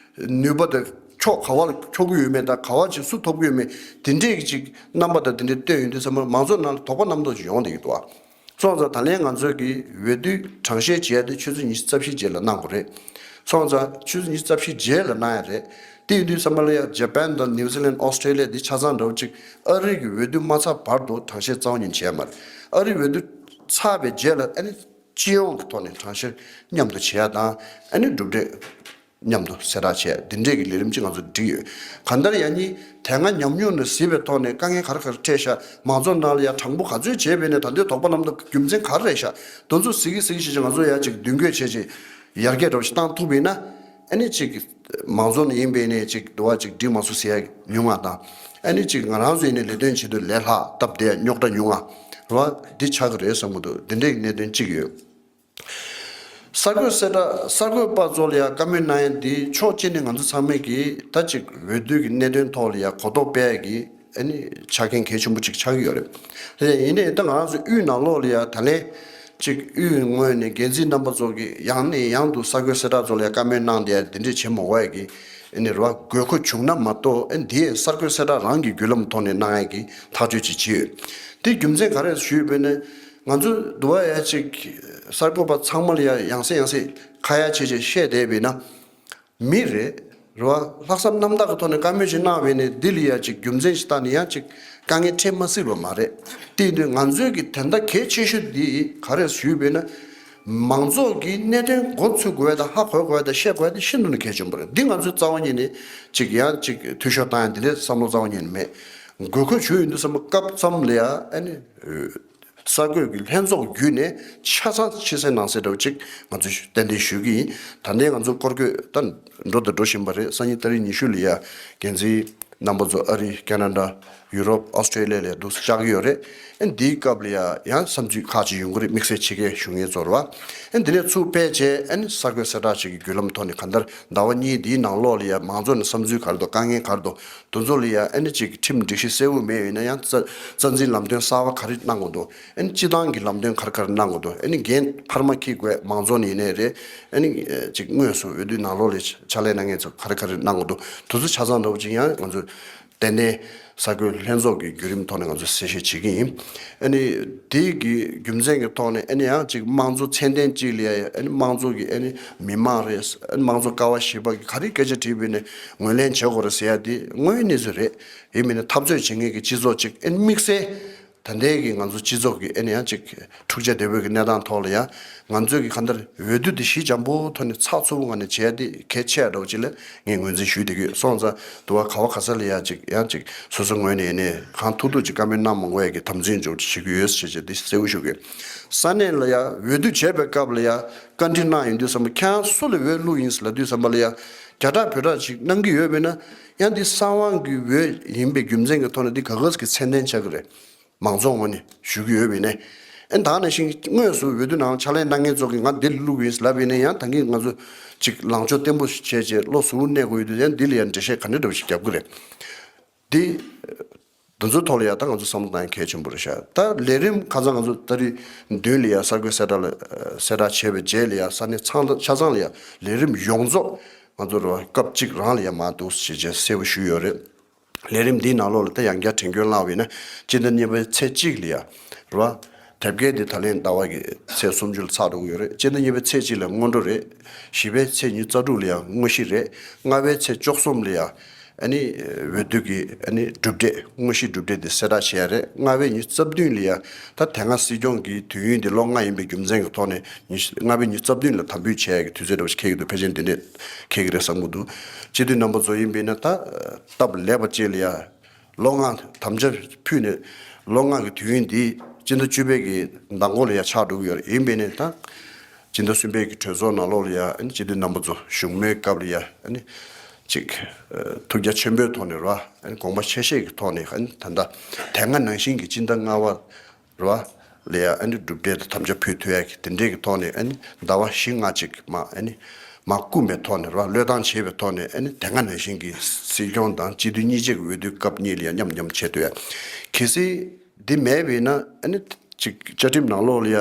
ནུས་པ་དང་ཕྱོགས་ག་བ་ལ་འཁྱོག་གི་ཡོད་མེད་དང་། ག་བ་ཅིག་སུ་ཐོབ་གི་ཡོད་མེད། དེ་འདྲས་ཀྱི་ཅིག་རྣམ་པ་དང་དེ་འདྲས་སྟོན་ཡོང་དུས་ཙམ་པ། མང་ཚོགས་ནང་ལ་དོགས་པ་རྣམ་རྟོག་ཅིག་ཡོང་བསྡད་ཀྱི་འདུག་བ། སོང་ཙང་ད་ལན་ང་ཚོས་ཀྱི་འོས་བསྡུ་གྲངས་བཤེར་བྱས་ཏེ་ཆུ་ཚོད་ཉི་ཤུ་རྩ་བཞི་རྗེས་ལ་གནང་དགོས་རེད། སོང་ཙང་ཆུ་ཚོད་ཉི་ཤུ་རྩ་བཞི་རྗེས་ལ་གནང་ཡ་རེད། དེ་ཡིན་དུས་ཙམ་པ་ལ་ཡ་ཇ་པན་དང་ནིའུ་ཛི་ལན། ཨོ་སི་ཀྲེ་ལི་ཡ་འདི་ཆ་ཚང་འདྲ་བོ་ཅིག་ཨ་རི་གི་འོས་བསྡུ་མ་ཚར་བར་དུ་གྲངས་བཤེར་རྩ་བ་ཉིད་བྱས་མ་རེད། ཨ་རི་འོས་བསྡུ་ཚར་བའི་རྗེས་ལ་ཨ་ནི་སྤྱི་ཡོངས་ཀྱི་ཐོག་ནས་གྲངས་བཤེར་མཉམ་དུ་བྱེད་ཡ་དང་། ཨ་ནི་གྲུབ་འབྲས་མཉམ་དུ་གསལ་བསྒྲགས་བྱས། འདི་འདྲས་ཀྱི་ལས་རིམ་གཅིག་ང་ཚོ་བསྒྲིགས་ཡོད། གང་ལྟར་ཡང་ནི་དེ་སྔ་ཉམས་མྱོང་ནས་གཟིགས་པའི་ཐོག་ནས་དཀའ་ངལ་ག་རེ་ག་རེ་འཕྲད་ཤག་མང་ཚོགས་ནང་ལ་ཡང་དྲང་པོ་ག་ཚོད་བྱས་པས་ནས་ད་ལྟའི་དོགས་པ་རྣམ་རྟོག་རྒྱུ་མཚན་ག་རེ་རེད་ཤག་དེ་ཚོ་གཟིགས་ཀྱི་གཟིགས་ཀྱི་བྱས་ང་ཚོ་ཡང་ཅིག་མདུན་སྐྱོད་བྱས་ཅིག་ཡར་རྒྱས་འདྲ་བོ་ཞིག་བཏང་ཐུབ་པ་ཡིན་ན། ཨ་ནི་ཅིག་མང་ཚོགས་ནས་ཡིན་པས་ནས་ཅིག་འདུ་བ་ཅིག་འགྲིག་མ་སོང་ཟེར་ཡ་ཉུང་བ་དང་། ཨ་ནི་ཅིག་ང་རང་ཚོ་ཡིན་ནས་ལས་དོན་བྱེད་དུས་ལས་སླ་སྟབས་བདེ། རྙོག་དྲ་ཉུང་བ་རེད་བ། འདི་ཆགས་ཀྱི་རེད་བསམ་གྱི་འདུག་འདི་འདྲའི་གནད་དོན་གཅིག་ཡོད། གསར་འགོད་གསལ་བསྒྲགས། གསར་འགོད་པ་ཚོ་ལ་ཡང་བཀའ་མོལ་གནང་ཡ་འདི་ཕྱོགས་གཅིག་ནས་ང་ཚོ་ཚང་མས་ཀྱིས་ད་ཅིག་འོས་བསྡུ་གི་གནད་དོན་ཐོག་ལ་ཡང་གོ་རྟོགས་སྤེལ་ཡ་གི་ཨ་ནི་ཆ་རྐྱེན་གལ་ཆེན་པོ་ཅིག་ཆགས་ཀྱི་ཡོད་རེད། དེ་ཡིན་ནའི་ད་ང་རང་ཚོ་དབུས་ནང་ལོགས་ལ་ཡང་ད་ལན་ཅིག་དབུས་ངོས་ནས་འགན་འཛིན་རྣམ་པ་ཚོ་གིས་ཡང་ནས་ཡང་དུ་གསར་འགོད་གསལ་བསྒྲགས་ཚོ་ལ་ཡང་བཀའ་མོལ་གནང་བསྡད་ཡ་འདི་འདྲས་བྱེད་མ་དགོས་ཡ་གི་ཨ་ནི་རེད་བ། དགོས་མཁོ་བྱུང་ན་མ་གཏོགས། ཨ་ནི་འདི་གསར་འགོད་གསལ་བསྒྲགས་རང་གི་བརྒྱུད་ལམ་ཐོག་ནས་གནང་ཡ་གི་ཐག་གཅོད་ཅིག་བྱས་ཡོད། དེ་རྒྱུ་མཚན་ག་རེ་ཞུས་པས་ན། ང་ཚོ་འདུ་བ་ཡ་ཅིག་གསར་འགོད་པ་ཚང་མ་ལ་ཡ་ཡང་སེ་ཡང་སེ་ཁ་ཡ་བྱས་བྱས་བཤད་བསྡད་པས་ན། མི་རེད། རེད་བ། ལྷག་བསམ་རྣམ་དག་གི་ཐོག་ནས་བཀའ་མོལ་ཞིག་གནང་བས་ནས་འདི་ལ་ཡ་ཅིག་རྒྱུ་མཚན་ཞིག་བཏགས་ནས་ཡང་ཅིག་དཀའ་ངལ་འཕྲད་མ་སྲིད་པ་མ་རེད། དེ་ཡིན་དུས་ང་ཚོའི་གི་དེ་འདྲ་གལ་ཆེ་ཤོས་འདི་ག་རེ་ཞུས་པས་ན། མང་ཚོགས་ཀྱི་གནད་དོན་མགོ་ཚོས་དགོས་དང་ཧ་གོ་དགོས་དང་ཤེས་དགོས་དེ་ཤིན་ཏུ་ནས་གལ་ཆེན་པོ་རེད། འདི་ང་ཚོས་རྩ་བ་ཉིད་ནས་ཅིག་ཡང་ཅིག་འཐུས་ཤོར་བཏང་ཡ་འདི་འདྲའི་བསམ་བློ་རྩ་བ་ཉིད་ནས་མེད། དགོས་མཁོ་བྱུང་ཡོང་དུས་ཙམ་པ་སྐབས་ཙམ་ལ་ཡ་ཨ་ནི། གསར་འགོད་ཀྱི་ལྷན་ཚོགས་བརྒྱུད་ནས་ཆ་ཚང་ཕྱི་གསལ་ནང་གསལ་འདྲ་བོ་ཅིག་ང་ཚོས་ཏན་ཏན་ཞུ་གི་ཡིན། ད་ལྟའི་ང་ཚོ་སྐོར་སྐྱོད་ད་འགྲོ་དང་འགྲོ་བཞིན་པ་རེད། སང་ཉིན་ཏ་རིག་ཉི་ཤུ་ལ་ཡ་འགན་འཛིན་རྣམ་པ་ཚོ་ཨ་རི། ཁེ་ན་ཌ། ཡུ་རོབ། ཨོ་སི་ཀྲེ་ལི་ཡ་ལ་འདུག་སེ་བཅར་གྱི་ཡོད་རེད། ཨ་འདིའི་སྐབས་ལ་ཡ་ཡང་བསམ་ཚུལ་ཁག་ཅིག་ཡོང་གི་རེད། དམིགས་བསལ་ཕྱི་རྒྱལ་བཞུགས་མཁན་ཚོར་བ། ཨ་འདི་ནས་ཚུར་ཕེབས་བྱས་ཨ་ནི་གསར་འགོད་གསལ་བསྒྲགས་ཅིག་གི་བརྒྱུད་ལམ་ཐོག་ནས་གང་ལྟར་ཟླ་བ་གཉིས་འདིའི་ནང་ལོགས་ལ་ཡ་མང་ཚོགས་ནས་བསམ་ཚུལ་ག་རེ་འདུག་དཀའ་ངལ་ག་རེ་འདུག་དེ་ཚོ་ལ་ཡ་ཨ་ནི་ཅིག་ཁྲིམས་སྒྲིག་གཞི་གསལ་བོ་མེད་ཡིན་ན་ཡང་རྩ་རྩ་འཛིན་ལམ་སྟོན་གསར་བ་ག་རེ་གནང་དགོས་འདུག་ཨ་ནི་སྤྱི་བཏང་གི་ལམ་སྟོན་ག་རེ་ག་རེ་གནང་དགོས་འདུག་ཨ་ནི་འགན་འཕར་མ་འཁྱེར་དགོས་མང་ཚོགས་ནས་ཡིན་ནའི་རེད། ཨ་ནི་ཅིག་དངོས་སུ་འོས་བསྡུའི་ནང་ལོགས་ལ་ཕྱག་ལས་གནང་མཁན་ཚོ་ག་རེ་ག་རེ་གནང་དགོས་འདུག་དེ་ཚོ་ཆ་ཚང་འདྲ་བོ་ཅིག་ཡང་ང་ཚོ་ཏན་ཏན་གསར་འགོད་ལྷན་ཚོགས་ཀྱི་བརྒྱུད་རིམ་ཐོག་ནས་ང་ཚོ་གསལ་བཤད་བྱེད་ཀྱི་ཡིན། ཨ་ནི་དེ་གི་རྒྱུ་མཚན་གྱི་ཐོག་ནས་ཨ་ནི་ཡང་ཅིག་དམངས་གཙོ་ཚད་ལྡན་ཅིག་ལ་ཡ་ཨ་ནི་དམངས་གཙོ་གི་ཨ་ནི་མི་མང་རེད། ཨ་ནི་དམངས་གཙོ་ཀ་བ་བཞི་པ་གི་ག་རེ་སྐད་ཆ་དྲིས་པས་ནས་ངོས་ལེན་བྱེད་དགོས་རེད་ཟེར་ཡ་དེ་དངོས་ཡོད་གནས་ཚུལ་རེད། ཡིན་མིན་ནས་འཐབ་རྩོད་བྱེད་མཁན་གྱི་སྤྱི་ཚོགས་ཅིག་ཨ་ནི་དམིགས་བསལ་ད་ལྟའི་གི་ང་ཚོ་སྤྱི་ཚོགས་ཀྱི་ཨ་ནི་ཡང་ཅིག་འཁྲུག་ཆ་དོད་པོའི་གི་གནས་སྟངས་ཐོག་ལ་ཡང་ང་ཚོས་ཀྱི་གང་ལྟར་འོས་བསྡུ་དེ་ཞི་འཇམ་པོ་ཐོག་ནས་ཚགས་ཚུད་པོ་ངང་ནས་བྱས་ཏེ་གལ་ཆེ་བ་འདྲ་བོ་ཅིག་ལ་ངས་ངོས་འཛིན་ཞུས་བསྡད་ཀྱི་ཡོད། སོང་ཙང་དུ་བ་ག་བ་ག་ས་ལ་ཡང་ཅིག་ཡང་ཅིག་སོ་སོ་ངོས་ནས་ནས་གང་ཐུབ་ཐུབ་ཅིག་བཀའ་མོལ་གནང་མ་དགོས་ཡ་གི་དམ་འཛིན་འཇོག་བྱེད་ཀྱི་ཡོད་ཟེར་བྱས་འདི་གསལ་པོ་ཞུ་གི་ཡོད། ས་གནས་ལ་ཡང་འོས་བསྡུ་བྱས་པའི་སྐབས་ལ་ཡང་བཀའ་འདྲི་གནང་ཡོང་དུས་ཙམ་པ་ཁྱེད་རང་སུ་ལ་འོས་བླུགས་ཡིན་ཟེར་ལབ་དུས་ཙམ་པ་ལ་ཡང་རྒྱ་གྲགས་བོད་གྲགས་ཅིག་གནང་གི་ཡོད་མེད་ན། ཡང་འདི་གསང་དབང་གི་འོས་ཡིན་པའི་རྒྱུ་མཚན་གྱི་ཐོག་ནས་འདི་ག་ག་ཟེ་གི་ཚད་ལྡན་ཆགས་ཀྱི་རེད། མང་ཚོགས་ངོས་ནས་ཞུ་གི་ཡོད་པ་ཡིན་ནའི། ཨེ་ད་ནང་བཞིན་དངོས་སུ་འོས་བསྡུ་ནང་ཕྱག་ལས་གནང་མཁན་ཚོ་གིས་ང་འདི་ལ་བླུགས་ཡིན་ལབ་ཡིན་ན་ཡང་ད་གིན་ང་ཚོ་ཅིག་ལངས་ཕྱོགས་བརྟན་པོ་ཞིག་བྱས་བྱས་བློ་གཟུ་བོར་གནས་དགོས་ཡོད་དུས་ཡང་འདི་ལ་ཡང་འགྲེལ་བཤད་ག་འདྲ་འདྲ་བོ་ཞིག་རྒྱབ་ཀྱི་རེད། འདི་འདི་ཚོའི་ཐོག་ལ་ཡང་ད་ང་ཚོ་བསམ་བློ་བཏང་ཡ་གལ་ཆེན་པོ་རེད་ཤག་ད་ལས་རིམ་ཁ་སང་ང་ཚོ་ཏ་རིག་བདུན་ལ་ཡང་གསར་འགོད་གསལ་བསྒྲགས་ལ་གསལ་བསྒྲགས་བྱས་པའི་རྗེས་ལ་ཡང་ས་གནས་ཚང་ཆ་ཚང་ལ་ཡང་ལས་རིམ་ཡོངས་རྫོགས་ང་ཚོ་རོ་སྐབས་གཅིག་རང་ལ་ཡང་མ་འདུག་ཞེས་བྱས་གསལ་པོ་ཞུས་ཡོད་རེད། ལས་རིམ་འདིའི་ནང་ལོགས་ལ་ད་ཡང་བསྐྱར་དྲན་སྐྱོན་གནང་བ་ཡིན་ན་སྤྱི་ཟླ་གཉིས་པའི་ཚེས་གཅིག་ལ་ཡ་རེད་བ། དེབ་སྐྱེལ་འདི་ད་ལན་ཟླ་བ་གི་ཚེས་སུམ་ཅུ་ལ་ཚར་འགྲོ་གི་ཡོད་རེད། སྤྱི་ཟླ་གཉིས་པའི་ཚེས་གཅིག་ལ་སྔོན་འགྲོ་རེད། བཞི་པའི་ཚེས་ཉི་ཤུ་རྩ་དྲུག་ལ་ཡ་དངོས་གཞི་རེད། ལྔ་པའི་ཚེས་བཅུ་གསུམ་ལ་ཡ་ཨ་ནི་འོས་བསྡུ་གི་ཨ་ནི་གྲུབ་འབྲས་དངོས་གཞི་གྲུབ་འབྲས་འདི་གསལ་བསྒྲགས་བྱེད་ཡ་རེད། ལྔ་པའི་ཉི་ཤུ་རྩ་བདུན་ལ་ཡ་ད་དེ་སྔ་སྲིད་སྐྱོང་གི་དུས་ཡུན་འདི་ལོ་ལྔ་ཡིན་པའི་རྒྱུ་མཚན་གྱི་ཐོག་ནས། ཉི་ཤུ་ལྔ་པའི་ཉི་ཤུ་རྩ་བདུན་ལ་དམ་འབུལ་བྱེད་ཡག་གི་དུས་ཚོད་འདྲ་བོ་ཞིག་འཁེལ་གྱི་འདུག་ཕལ་ཆེར་འདི་འདྲས་འཁེལ་གྱི་རེད་བསམ་གྱི་འདུག་སྤྱི་འཐུས་རྣམ་པ་ཚོ་ཡིན་པས་ན་ད་སྟབས་ལེགས་པ་ཅིག་ལ་ཡ་ལོ་ལྔ་དམ་བཅའ་ཕུལ་ནས་ལོ་ལྔ་གི་དུས་ཡུན་འདི་སྤྱི་ཟླ་བཅུ་པའི་གི་མདང་དགོང་ལ་ཡ་ཆགས་འགྲོ་གི་ཡོད་རེད། ཡིན་པས་ན་ད་སྤྱི་ཟླ་གསུམ་པའི་གི་གྲོས་ཚོགས་ནང་ལོགས་ལ་ཡ་ཨ་ནི་སྤྱི་འཐུས་རྣམ་པ་ཚོ་བཞུགས་མོལ་སྐབས་ལ་ཡ་ཨ་ནི་ ཅིག་ཐུགས་རྒྱ་ཆེན་པོའི་ཐོག་ནས་རེད་བ། དགོངས་པ་ཆེ་བཞེས་ཀྱི་ཐོག་ནས་ད་ལྟ་དེ་སྔ་ནང་བཞིན་གྱི་སྤྱི་ཟླ་ལྔ་པ་རེད་བ། ལ་ཡ་ཨ་ནི་གྲུབ་འབྲས་དང་དམ་བཅའ་ཕུལ་ཐུབ་ཡ་གི་དེ་འདྲས་ཀྱི་ཐོག་ནས་ཨ་ནི་ཟླ་བ་བཞི་ལྔ་ཅིག་མ་ཨ་ནི་མ་བསྐུམ་པའི་ཐོག་ནས་རེད་བ། བློས་བཏང་བྱས་པའི་ཐོག་ནས་ཨ་ནི་དེ་སྔ་ནང་བཞིན་གྱི་སྲིད་སྐྱོང་དང་སྤྱི་འཐུས་གཉིས་ཆར་གྱི་འོས་བསྡུ་སྐབས་གཉིས་ལ་ཡ་མཉམ་མཉམ་བྱེད་ཐུབ་ཡ། གལ་སྲིད་འདི་མེད་པས་ན་ཨ་ནི་ཅིག་བཅའ་ཁྲིམས་ནང་ལོགས་ལ་ཡ་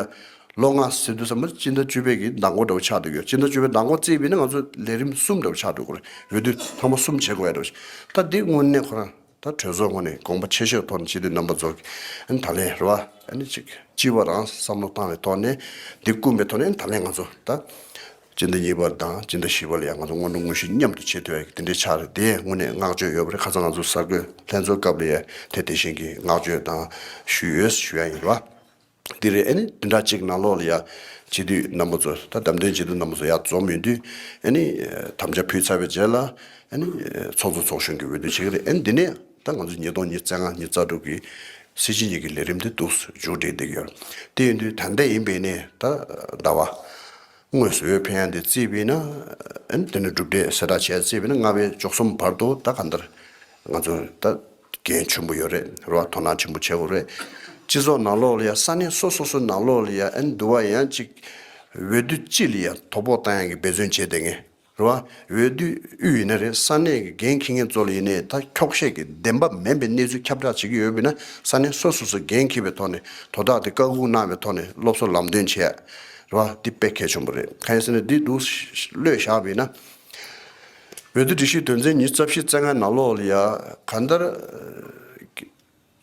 ལོ་ལྔ་ཟེར་དུས་ཙམ་པ་སྤྱི་ཟླ་བཅུ་པའི་གི་ཟླ་འགོ་འདྲ་བོ་ཆགས་འདུག་ཡོད། སྤྱི་ཟླ་བཅུ་པའི་ཟླ་འགོ་བརྩིས་པས་ན་ང་ཚོ་ལས་རིམ་གསུམ་འདྲ་བོ་ཆགས་འདུག་གོ། འོས་བསྡུ་ཐེངས་མ་གསུམ་བྱེད་དགོས་ཡ་འདྲ་བོ་ཞིག་ད་འདི་དངོས་གནས་ཁོ་རང་ད་གྲོས་ཚོགས་ངོས་ནས་དགོངས་པ་ཆེ་ཤོས་ཐོག་ནས་སྤྱི་འཐུས་རྣམ་པ་ཚོ་གི་ཨ་ནི་ད་ལན་རེད་བ། ཨ་ནི་ཅིག་སྤྱི་བ་རང་བསམ་བློ་བཏང་བའི་ཐོག་ནས་འདི་བསྐུམ་པའི་ཐོག་ནས་ཨ་ནི་ད་ལན་ང་ཚོ་ད་སྤྱི་ཟླ་གཉིས་པ་དང་སྤྱི་ཟླ་བཞི་པ་ལ་ཡང་ང་ཚོ་སྔོན་འགྲོ་དངོས་གཞི་མཉམ་དུ་བྱེད་ཐུབ་ཡ་གི་དེ་འདྲའི་ཆགས་རེད། དེ་དངོས་གནས་བསྔགས་བརྗོད་ཡོད་པ་རེད། ཁ་སང་ང་ཚོ་གསར་འགོད་ལྷན་ཚོགས་སྐབས་ལ་ཡ་དེ་དེ་བཞིན་གྱི་བསྔགས་བརྗོད་དང་ཞུས་ཡོད་ཞུ་ཡ་ཡིན་རེད་བ། འདི་རེད། ཨ་ནི་འདི་འདྲ་གཅིག་ནང་ལོགས་ལ་ཡ་སྤྱི་འཐུས་རྣམ་པ་ཚོ་ད་བདམས་ཐོན་སྤྱི་འཐུས་རྣམ་པ་ཚོ་ཡར་འཛོམས་ཡོང་དུས་ཨ་ནི་དམ་བཅའ་ཕུལ་ཚར་བའི་རྗེས་ལ་ཨ་ནི་ཚོགས་གཙོ་ཚོགས་གཞོན་གྱི་འོས་བསྡུ་བྱེད་ཀྱི་རེད། ཨ་ནི་འདི་ནས་ད་ང་ཚོ་ཉིས་སྟོང་ཉི་ཤུ་རྩ་ལྔ་ཉི་ཤུ་རྩ་དྲུག་གི་སྲིད་སྤྱི་གཉིས་ཀྱི་ལས་རིམ་དེ་འདུག་སེ་མཇུག་སྒྲིལ་བསྡད་ཀྱི་ཡོད། དེ་ཡིན་དུས་ད་ལྟ་ཡིན་པས་ནས་ད་ཟླ་བ་དངོས་སུ་འོས་འཕེན་ཡ་དེ་བརྩིས་པས་ན་ཨ་ནི་དེ་ནས་གྲུབ་འབྲས་གསལ་བསྒྲགས་བྱས་བརྩིས་པས་ན་ལྔ་པའི་བཅུ་གསུམ་བར་དུ་ད་ག་འདིར་ང་ཚོ་ད་འགན་ཆེན་པོ་ཡོད་རེད་རེད་བ། དོ་སྣང་ཆེན་པོ་བྱེད་དགོས་རེད། སྤྱི་ཚོགས་ནང་ལོགས་ལ་ཡ་ས་གནས་སོ་སོ་སོའི་ནང་ལོགས་ལ་ཡ་ཨ་ནི་འདུལ་བ་ཡང་གཅིག་འོས་བསྡུ་སྤྱི་ལ་ཡ་དོ་ཕོག་བཏང་ཡ་གི་འབད་བརྩོན་བྱས་བསྡད་མཁན་རེད་བ། འོས་བསྡུ་དབུས་ཡིན་ན་རེད། ས་གནས་ཀྱི་འགན་འཁྱེར་མཁན་ཚོ་ལ་ཡིན་ནའི་ད་འཁྱོག་བཤད་ཀྱི་བདེན་པ་མིན་པའི་གནས་ཚུལ་ཁྱབ་བསྒྲགས་བྱེད་ཀྱི་ཡོད་པས་ན་ས་གནས་སོ་སོ་སོས་འགན་འཁྱེར་བའི་ཐོག་ནས་དོ་བདག་དེ་བཀའ་འགུག་གནང་བའི་ཐོག་ནས་སློབ་གསོ་ལམ་སྟོན་བྱས་རེད་བ། འདི་དཔེ་གལ་ཆེན་པོ་རེད། གང་ཡིན་ཟེར་ན་འདི་འདུག་བློས་བཞག་པས་ན། འོས་བསྡུ་སྒྲིག་གཞི་དོན་ཚན་ཉི་ཤུ་རྩ་བཞི་རྩ་ལྔ་ནང་ལོགས་ལ་ཡ་གང་ལྟར་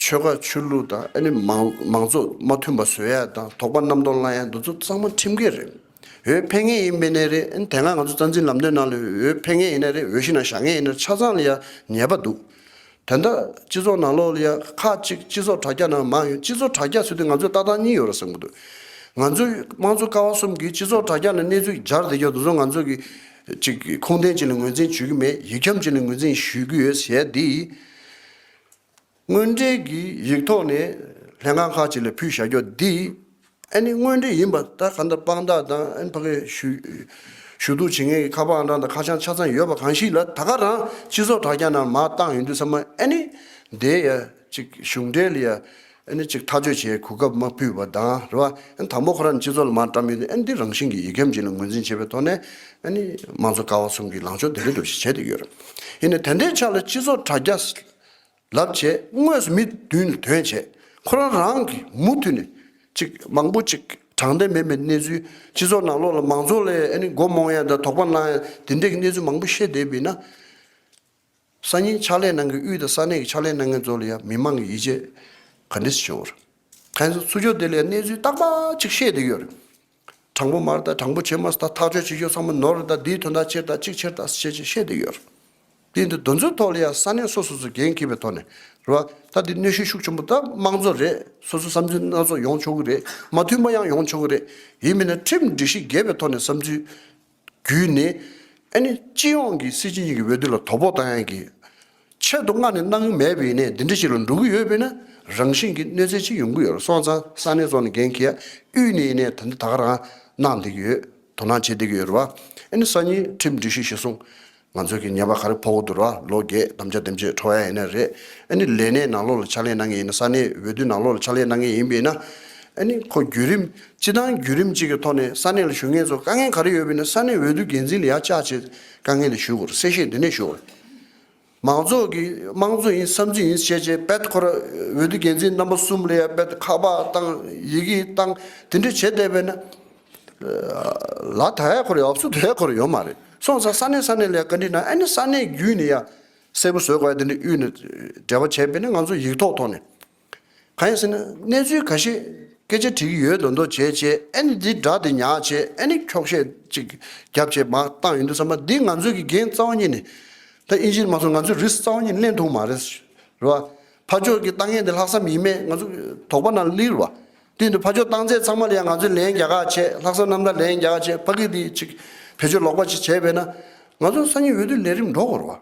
ཆོལ་ཁ་ཆོས་ལུགས་དང་ཨ་ནི་མང་མང་གཙོ་མ་མཐུན་པ་བཟོ་ཡ་དང་དོགས་པ་རྣམ་རྟོག་སློང་ཡ་འདི་ཚོ་ཚང་མ་ཁྲིམས་འགལ་རེད། འོས་འཕེན་མཁན་ཡིན་པས་ན་རེད། ཨ་ནི་དེ་སྔ་ང་ཚོ་རྩ་འཛིན་ལམ་སྟོན་ནང་ལ་འོས་འཕེན་མཁན་ཡིན་ན་རེད། འོས་གཞི་ནང་བཞག་མཁན་ཡིན་ན་ཆ་ཚང་ལ་ཡ་ཉེས་པ་འདུག་ད་ལྟ་སྤྱི་ཚོགས་ནང་ལོགས་ལ་ཡ་ཁག་ཅིག་སྤྱི་ཚོགས་དྲ་རྒྱ་ནང་མང་ཡོད། སྤྱི་ཚོགས་དྲ་རྒྱ་ཟེར་དུས་ང་ཚོས་ལྟ་སྟངས་གཉིས་ཡོད་རེད་བསམ་གྱི་འདུག་ང་ཚོས་དམངས་གཙོ་ཀ་བ་གསུམ་གྱི་སྤྱི་ཚོགས་དྲ་རྒྱ་ནང་གནས་ཚུལ་སྦྱར་བསྡད་ཀྱང་དེ་ཚོ་ང་ཚོ་གི་ཅིག་ཁུངས་ལྡན་ཅིག་ལ་ངོས་འཛིན་བྱེད་ཀྱི་མེད། ཡིག་ཁྱབ་ཅིག་ལ་ངོས་འཛིན་ཞུ་གི་ཡོད་ཟེར་འདི། དངོས་འབྲེལ་གྱི་ཡིག་ཐོག་ནས་ལྷན་ཁང་ཁག་ཅིག་ལ་ཕུལ་བཞག་རྒྱུ་འདི་ཨ་ནི་དངོས་འབྲེལ་ཡིན་པ་ད་ག་འདྲ་དཔང་རྟགས་དང་ཨ་ནི་ཕ་གི་ཞུ་ཞུ་གཏུག་བྱེད་མཁན་གྱི་ཁ་པར་ཨང་གྲངས་དང་ཁ་བྱང་ཆ་ཚང་ཡོད་པ་གང་ཞིག་ལ་ད་ག་རང་སྤྱི་ཚོགས་དྲ་རྒྱ་ནང་མར་བཏང་ཡོང་དུས་ཙམ་པ་ཨ་ནི་དེ་ཡ་ཅིག་གཞུང་འབྲེལ་ལ་ཡ་ཨ་ནི་ཅིག་ཐག་གཅོད་བྱེད་གོ་སྐབས་མ་ཕུལ་བ་དང་རེད་བ། ཨ་ནི་དང་པོ་ཁོ་རང་སྤྱི་ཚོགས་ལ་མར་བཀྲམ་ཡོང་དུས་ཨ་ནི་འདི་རང་བཞིན་གྱིས་ཡིག་ཁྱབ་ཅིག་ལ་ངོས་འཛིན་བྱེད་པའི་ཐོག་ནས་ཨ་ནི་དམངས་གཙོ་ཀ་བ་གསུམ་གྱི་ལངས་ཕྱོགས་དེ་འདྲ་འདྲ་ཞིག་བྱས་བསྡད་ཡོད་རེད། ཡིན་ནའི་དེ་འདྲའི་ཆ་ལ་སྤྱི་ཚོགས་དྲ་རྒྱ་ལབ་བྱས་དངོས་སུ་མི་མདུན་ལ་ཐོན་བྱས་ཁོ་རང་རང་གིས་མུ་མཐུད་ནས་ཅིག་མང་པོ་ཅིག་དྲང་བདེན་མེད་པའི་གནས་ཚུལ་སྤྱི་ཚོགས་ནང་ལོགས་ལ་མང་ཚོགས་ལ་ཨ་ནི་མགོ་རྨོངས་ཡ་དང་དོགས་པ་སློང་ཡ་དེ་འདྲའི་གི་གནས་ཚུལ་མང་པོ་བཤད་བསྡད་པས་ན། སང་ཉིན་ཕྱག་ལས་གནང་མཁན་དབུས་དང་ས་གནས་ཀྱི་ཕྱག་ལས་གནང་མཁན་ཚོ་ལ་ཡང་མི་མང་གི་ཡིད་ཆེས་ག་འདྲ་ཞིག་བྱུང་བ་རེད། གང་ཡིན་ཟེར་ཚུར་ཕྱོགས་དེ་ལ་ཡང་གནས་ཚུལ་རྟག་པར་ཅིག་བཤད་བསྡད་ཀྱི་ཡོད་རེད། དྲང་པོ་མ་རེད་ད། དྲང་པོ་བྱེད་མ་སོང་ད། ཐག་གཅོད་བྱེད་རྒྱུ་ཚང་མ་ནོར་རེད་ད། འདིའི་དོན་དག་ཕྱིར་ད་གཅིག་ཕྱིར་ད་ཞེས་ཅིག་བཤད་བསྡད་ཀྱི་ཡོད་རེད། དེ་འདི་དེ་ཚོའི་ཐོག་ལ་ཡང་ས་གནས་སོ་སོ་སོས་འགན་འཁྱེར་བའི་ཐོག་ནས་རེད་བ། ད་འདི་གནོན་ཤུགས་ཤུགས་ཆེན་པོ་ད་དམངས་གཙོ་རེད། སོ་སོ་བསམ་ཚུལ་སྣ་ཚོགས་ཡོང་ཆོག་གི་རེད། མ་མཐུན་པ་ཡང་ཡོང་ཆོག་གི་རེད། ཡིན་མིན་ན་ཁྲིམས་སྒྲིག་གཞི་འགལ་བའི་ཐོག་ནས་བསམ་ཚུལ་བརྒྱུད་ནས་ཨ་ནི་སྤྱི་ཡོངས་ཀྱི་སྲིད་སྤྱི་གཉིས་ཀྱི་འོས་བསྡུ་ལ་དོ་ཕོག་བཏང་ཡག་གི་ཆེད་དུ་མངགས་ནས་གནང་གི་མེད་པ་ཡིན་ནའི་འདི་འདྲ་ཞིག་ལ་འགྲོ་གི་ཡོད་པས་ན་རང་བཞིན་གྱིས་གནོད་འཚེ་ཅིག་ཡོང་གི་ཡོད་རེད། སོང་ཙང་ས་གནས་ཚོགས་ནས་འགན་འཁྱེར་ཡ་དབུས་ནས་ཡིན་ནའི་ད་ནི་ད་ག་རང་གནང་བསྡད་ཀྱི་ཡོད། དོ་སྣང་བྱེད་བསྡད་ཀྱི་ཡོད་རེད་བ། ཨ་ནི་སང་ཉིན་ཁྲིམས་སྒྲིག་གཞི་གཞིར་བཟུང་ང་ཚོ་གི་ཉེས་པ་ག་རེ་ཕོག་གི་འདུག་ར། ལོ་བརྒྱད་དམ་བཅའ་དེ་འདྲ་འཕྲོག་ཡ་ཡིན་ན་རེད། ཨ་ནི་ལས་གནས་ནང་ལོགས་ལ་ཕྱག་ལས་གནང་མཁན་ཡིན་ན་ས་གནས་འོས་བསྡུ་ནང་ལོགས་ལ་ཕྱག་ལས་གནང་མཁན་ཡིན་པས་ན། ཨ་ནི་ཁོ་བརྒྱུད་རིམ་སྤྱི་བཏང་བརྒྱུད་རིམ་གཅིག་གི་ཐོག་ནས་ས་གནས་ལ་བཞུགས་མཁན་ཚོ་དཀའ་ངལ་ག་རེ་ཡོད་པས་ན་ས་གནས་འོས་བསྡུ་འགན་འཛིན་ལ་ཡར་བཅར་བྱས་དཀའ་ངལ་དེ་ཞུ་དགོས་རེད། གསལ་བཤད་འདི་ནས་ཞུ་དགོས་རེད། མང་ཚོགས་ཀྱི་དམངས་གཙོ་ཡིན་བསམ་ཚུལ་ཡིན་བཤད་བྱས་རྦད་ཁོ་ར་འོས་བསྡུ་འགན་འཛིན་རྣམ་པ་གསུམ་ལ་ཡ་རྦད་ཁ་པར་བཏང་ཡི་གེ་བཏང་དེ་འདྲ་བྱས་བསྡད་པས་ན། ལ་ད་ཡ་ཁོ་ར་ཡོད་སུ་དེ་ཡ་ཁོ་ར་ཡོད་མ་རེད། སོང་ཙང་ས་གནས་ས་གནས་ལ་བཀའ་འདྲི་གནང་ཨ་ནི་ས་གནས་བརྒྱུད་ནས་ཡ་གསལ་པོ་བཟོ་དགོས་ཡ་དེ་འདྲ་དབུས་ནས་འབྲེལ་བ་བྱས་པས་ན་ང་ཚོ་ཡིག་ཐོག་ཐོག་ནས་གང་ཡིན་ཟེར་ན་གནས་ཚུལ་ཁ་ཤས་སྐད་ཆ་དྲི་གི་ཡོད་མདོག་མདོག་བྱས་བྱས་ཨ་ནི་འདི་སྒྲ་དེ་ཉར་བྱས་ཨ་ནི་འཁྱོག་བཤད་ཅིག་རྒྱབ་བྱས་མར་བཏང་ཡོང་དུས་ཙམ་པ་འདི་ང་ཚོའི་གི་འགན་རྩ་བ་ཉིད་ནས་ད་ཨིན་ཇི་མ་སོང་ང་ཚོའི་རིས་རྩ་བ་ཉིད་ནས་ལེན་ཐུབ་མ་རེད། རེད་བ། ཕར་ཕྱོགས་ཀྱི་ལྟ་ངན་དེ་ལྷག་བསམ་ཡིན་མེད་ང་ཚོ་དོགས་པ་ནང་སླེབས་རེད་བ། དེ་འདི་ཕར་ཕྱོགས་བཏང་ཚད་ཚང་མ་ལ་ཡང་ང་ཚོས་ལན་རྒྱག་ག་བྱས་ལྷག་བསམ་རྣམ་དག་ལན་རྒྱག་ག་བྱས་ཕ་གི་དེ་ཅིག་བེད་སྤྱོད་ལོག་པ་ཅིག་བྱས་པས་ན་ང་ཚོ་སང་ཉིན་འོས་བསྡུ་ལས་རིམ་འགྲོ་དགོས་རེད་བ།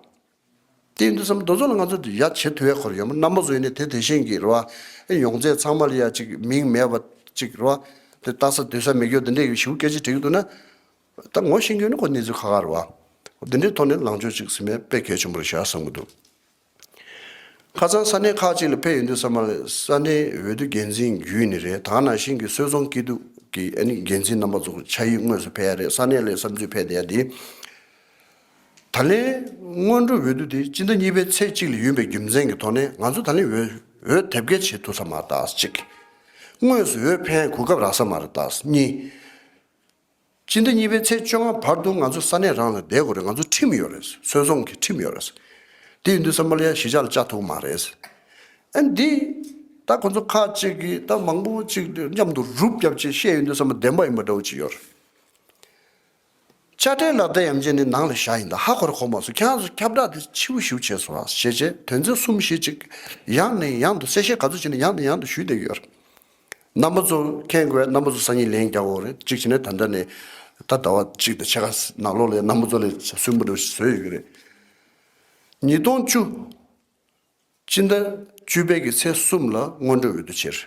དེ་ཡིན་དུས་ཙམ་དེ་ཚོ་ལ་ང་ཚོ་ཡ་བྱེད་ཐུབ་ཡ་ཁོ་ར་ཡོད་མ་རྣམ་པ་ཚོ་ཡིན་ནའི་དེ་དེ་བཞིན་གྱི་རེད་བ། ཨེ་ཡོང་ཚད་ཚང་མ་ལ་ཡ་ཅིག་མིང་མེད་པ་ཅིག་རེད་བ། དེ་ལྟ་ས་སྡོད་ས་མེད་རྒྱུ་དེ་འདྲས་ཞིག་སྐད་ཆ་དྲིས་ཀྱི་འདུག་ན། ད་ངོ་ཤེས་མཁན་ནི་ཁོ་གནས་ཚུལ་ཁག་ཁག་རེད་བ། འདི་འདྲའི་ཐོག་ནས་ལངས་ཕྱོགས་གཅིག་ཟིན་པའི་དཔེ་གལ་ཆེན་པོ་རེད་ཤག་བསམ་གྱི་འདུག་ཁ་སང་ས་གནས་ཁག་ཅིག་ལ་ཕེབས་ཡོང་དུས་ཙམ་པ་ལ་ས་གནས་འོས་བསྡུ་འགན་འཛིན་བརྒྱུད་ནས་རེད། ད་ག་ནང་བཞིན་གྱི་སོལ་རྫོང་སྐྱིད་སྡུག་གི་ཨ་ནི་འགན་འཛིན་རྣམ་པ་ཚོ་ཕྱག་ཡིག་དངོས་སུ་ཕེབས་ཡ་རེད། ས་གནས་ལ་བསམ་ཚུལ་ཕེབས་བསྡད་ཡ་དེ། ད་ལན་སྔོན་འགྲོ་འོས་བསྡུ་དེ་སྤྱི་ཟླ་གཉིས་པའི་ཚེས་གཅིག་ལ་ཡིན་པའི་རྒྱུ་མཚན་གྱི་ཐོག་ནས་ང་ཚོ་ད་ལན་འོས་འོས་དེབ་སྐྱེལ་བྱེད་ཐུབ་ས་མ་རེད་ད་གཅིག་དངོས་སུ་འོས་འཕེན་གོ་སྐབས་རག་ས་མ་རེད་ད་གཉིས། སྤྱི་ཟླ་གཉིས་པའི་ཚེས་བཅོ་ལྔ་བར་དུ་ང་ཚོ་ས་གནས་རང་ལ་བསྡད་དགོས་རེད། ང་ཚོ་ཁྲིམས་ཡོད་རེད། སོལ་རྫོང་གི་ཁྲིམས་ཡོད་རེད། དེ་ཡིན་དུས་ཙམ་པ་ལ་ཡ་གཞིས་ཆགས་ལ་བཅའ་ཐུབ་མ་རེད། ཨ་འདི་ད་ཁོ་ཚོ་ཁག་ཅིག་གིས་ད་མང་པོ་ཅིག་མཉམ་དུ་རུབ་རྒྱབ་ཅིག་བཤད་ཡོང་དུས་ཙམ་པ་བདེན་པ་ཡིན་པ་འདྲ་བོ་ཅིག་ཡོད་རེད། དཔྱ་ཁྲལ་ལག་བསྟར་ཡམ་ཆེན་ནི་ནང་ལ་བཞག་ཡིན་ད་ཧ་གོ་ར་གོ་མ་སོང་། ཁྱེད་རང་ཚོ་ཁྱབ་བསྒྲགས་དེ་ཕྱི་པོ་ཞིག་བྱས་སོང་ཨ་ཞེས་བྱས་དོན་ཚན་གསུམ་བཞི་ཅིག་ཡང་ནས་ཡང་དུ་གསལ་བཤད་ག་ཚོད་བྱས་ནས་ཡང་ནས་ཡང་དུ་ཞུས་བསྡད་ཀྱི་ཡོད་རེད། རྣམ་པ་ཚོ་མཁྱེན་དགོས། རྣམ་པ་ཚོ་སང་ཉིན་ལན་རྒྱག་དགོས་རེད། གཅིག་བྱས་ན་ད་ལྟ་ནས་ད་ཟླ་བ་གཅིག་དང་ཕྱེད་ཀ་ནང་ལོགས་ལ་རྣམ་པ་ཚོ་ལ་སུན་པོ་འདྲ་བཟོས་ཡོད་ཀྱི་རེད། ཉིས་སྟོང་བཅུ། སྤྱི་ཟླ་བཅུ་པའི་གི་ཚེས་གསུམ་ལ་སྔོན་འགྲོ་འོས་བསྡུ་བྱས།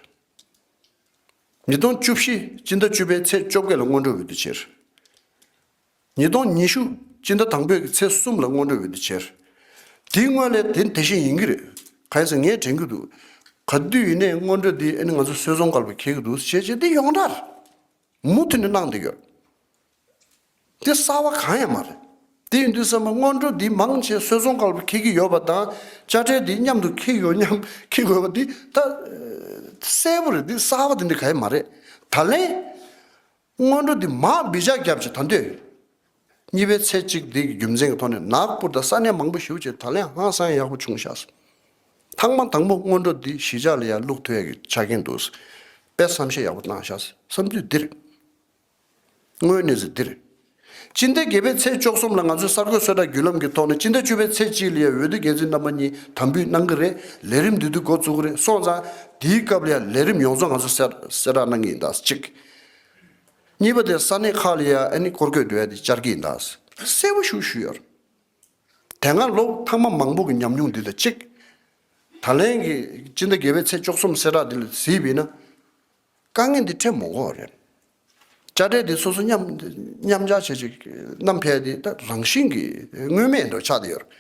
ཉིས་སྟོང་བཅུ་བཞི་སྤྱི་ཟླ་བཅུ་པའི་ཚེས་བཅོ་བརྒྱད་ལ་སྔོན་འགྲོ་འོས་བསྡུ་བྱས། ཉིས་སྟོང་ཉི་ཤུ་སྤྱི་ཟླ་དང་པོའི་གི་ཚེས་གསུམ་ལ་སྔོན་འགྲོ་འོས་བསྡུ་བྱས། དེའི་སྔོན་ལ་དེ་དེ་བཞིན་ཡིན་གྱི་རེད། གང་ཡིན་ཟེར་ངས་དྲན་གྱི་འདུག་ག་དུས་ཡིན་ནའི་སྔོན་འགྲོ་འདི་ཨ་ནི་ང་ཚོ་སོལ་རྫོང་སྐལ་བ་འཁེལ་གྱི་འདུག་ཞེས་བྱས་དེ་ཡོངས་གྲགས་རེད། མུ་མཐུད་ནས་གནང་བསྡད་ཡོད། དེ་གསར་བ་གང་ཡང་མ་རེད། དེ་ཡིན་དུས་ཙམ་པ་སྔོན་འགྲོ་འདི་མང་ཆེ་སོལ་རྫོང་སྐལ་བ་འཁེལ་གྱི་ཡོད་པ་དང་དཔྱ་ཁྲལ་འདི་མཉམ་དུ་འཁེལ་ཡོད་མཉམ་འཁེལ་དགོས་པ་འདི་ད་གསལ་པོ་རེད། འདི་གསར་བ་དེ་འདྲ་གང་ཡང་མ་རེད། ད་ལན་སྔོན་འགྲོ་འདི་མར་བི་ཇ་བརྒྱབ་ཅིག་ད་འདོད། གཉིས་པའི་ཚེས་གཅིག་འདི་གི་རྒྱུ་མཚན་གྱི་ཐོག་ནས་ནག་པུར་དང་ས་གནས་མང་པོ་ཞེ་པོ་ཅིག་ད་ལན་ཧང་སང་ཡག་པོ་བྱུང་ཤག་ཐེངས་མ་དང་པོ་སྔོན་འགྲོ་འདི་གཞིས་ཆགས་ལ་ཡང་བླུག་ཐུབ་ཡག་གི་ཆ་རྐྱེན་འདུག་དཔེ་བསམ་ཤེས་ཡག་པོ་བཏང་ཤག་བསམ་ཚུལ་འདི་རེད། དངོས་གནས་ཟེར་འདི་རེད། སྤྱི་ཟླ་བརྒྱད་པའི་ཚེས་བཅུ་གསུམ་ལ་ང་ཚོས་གསར་འགོད་གསལ་བསྒྲགས་བརྒྱུད་ལམ་གྱི་ཐོག་ནས་སྤྱི་ཟླ་བཅུ་པའི་ཚེས་གཅིག་ལ་ཡང་འོས་བསྡུ་འགན་འཛིན་རྣམ་པ་གཉིས་དམ་འབུལ་གནང་གི་རེད། ལས་རིམ་འདི་དུས་འགོ་བཙུགས་ཀྱི་རེད། སོང་ཙང་དེའི་སྐབས་ལ་ཡང་ལས་རིམ་ཡོངས་རྫོགས་ང་ཚོས་གསལ་གསལ་བསྒྲགས་གནང་གི་ཡིན་ད་གཅིག་གཉིས་པ་དེ་ས་གནས་ཁག་ལ་ཡང་ཨ་ནི་སྐོར་སྐྱོད་འགྲོ་ཡ་དེ་བཅར་གྱི་ཡིན་ད་གསལ་པོ་ཞིག་ཞུས་ཡོད་རེད། དེ་སྔ་ལོ་ཐེངས་མ་མང་པོ་གི་ཉམས་མྱོང་འདི་དང་གཅིག་ད་ལན་གྱི་སྤྱི་ཟླ་བརྒྱད་པའི་ཚེས་བཅུ་གསུམ་གསལ་བསྒྲགས་འདི་ལ་གཟིགས་པ་ཡིན་ན། དཀའ་ངལ་འདི་འཕྲད་མི་དགོས་པ་རེད། དཔྱ་ཁྲལ་འདི་སོ་སོ་མཉམ་མཉམ་སྦྱར་བྱས་ཅིག་བསྣམས་ཕེབས་འདི་ད་རང་བཞིན་གྱིས་དངོས་མེད་འདྲ་ཆགས་བསྡད་ཡོད་རེད།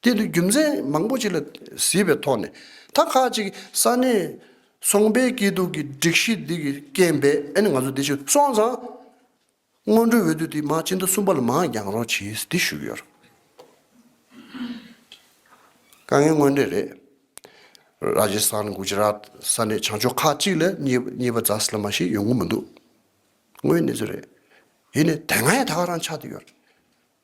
དེ་དུས་རྒྱུ་མཚན་མང་པོ་ཅིག་ལ་གཟིགས་པའི་ཐོག་ནས་ད་ཁག་ཅིག་ས་གནས་ཚོང་པའི་སྐྱིད་སྡུག་གི་སྒྲིག་གཞི་འདི་གི་རྐྱེན་པས་ཨ་ནི་ང་ཚོ་འདི་ཞིག་སོང་ཙང་། སྔོན་འགྲོའི་འོས་བསྡུ་དེ་མར་སྤྱི་ཟླ་གསུམ་པ་ལ་མར་འགྱངས་རོགས་གྱིས་འདི་ཞུ་གི་ཡོད་རེད། དཀའ་ངལ་དངོས་འབྲེལ་རེད། ར་ཇི་སི་ཐན་གུ་ཇི་རཱཏ་ས་གནས་བྱང་ཕྱོགས་ཁག་ཅིག་ལ་གཉིས་གཉིས་པ་རྫ་སི་ལ་མ་ཞིག་ཡོང་གི་མི་འདུག་དངོས་གནས་ཚུལ་རེད། ཡིན་ནའི་དེ་སྔ་ཡང་ད་ག་རང་ཆགས་བསྡད་ཡོད་རེད།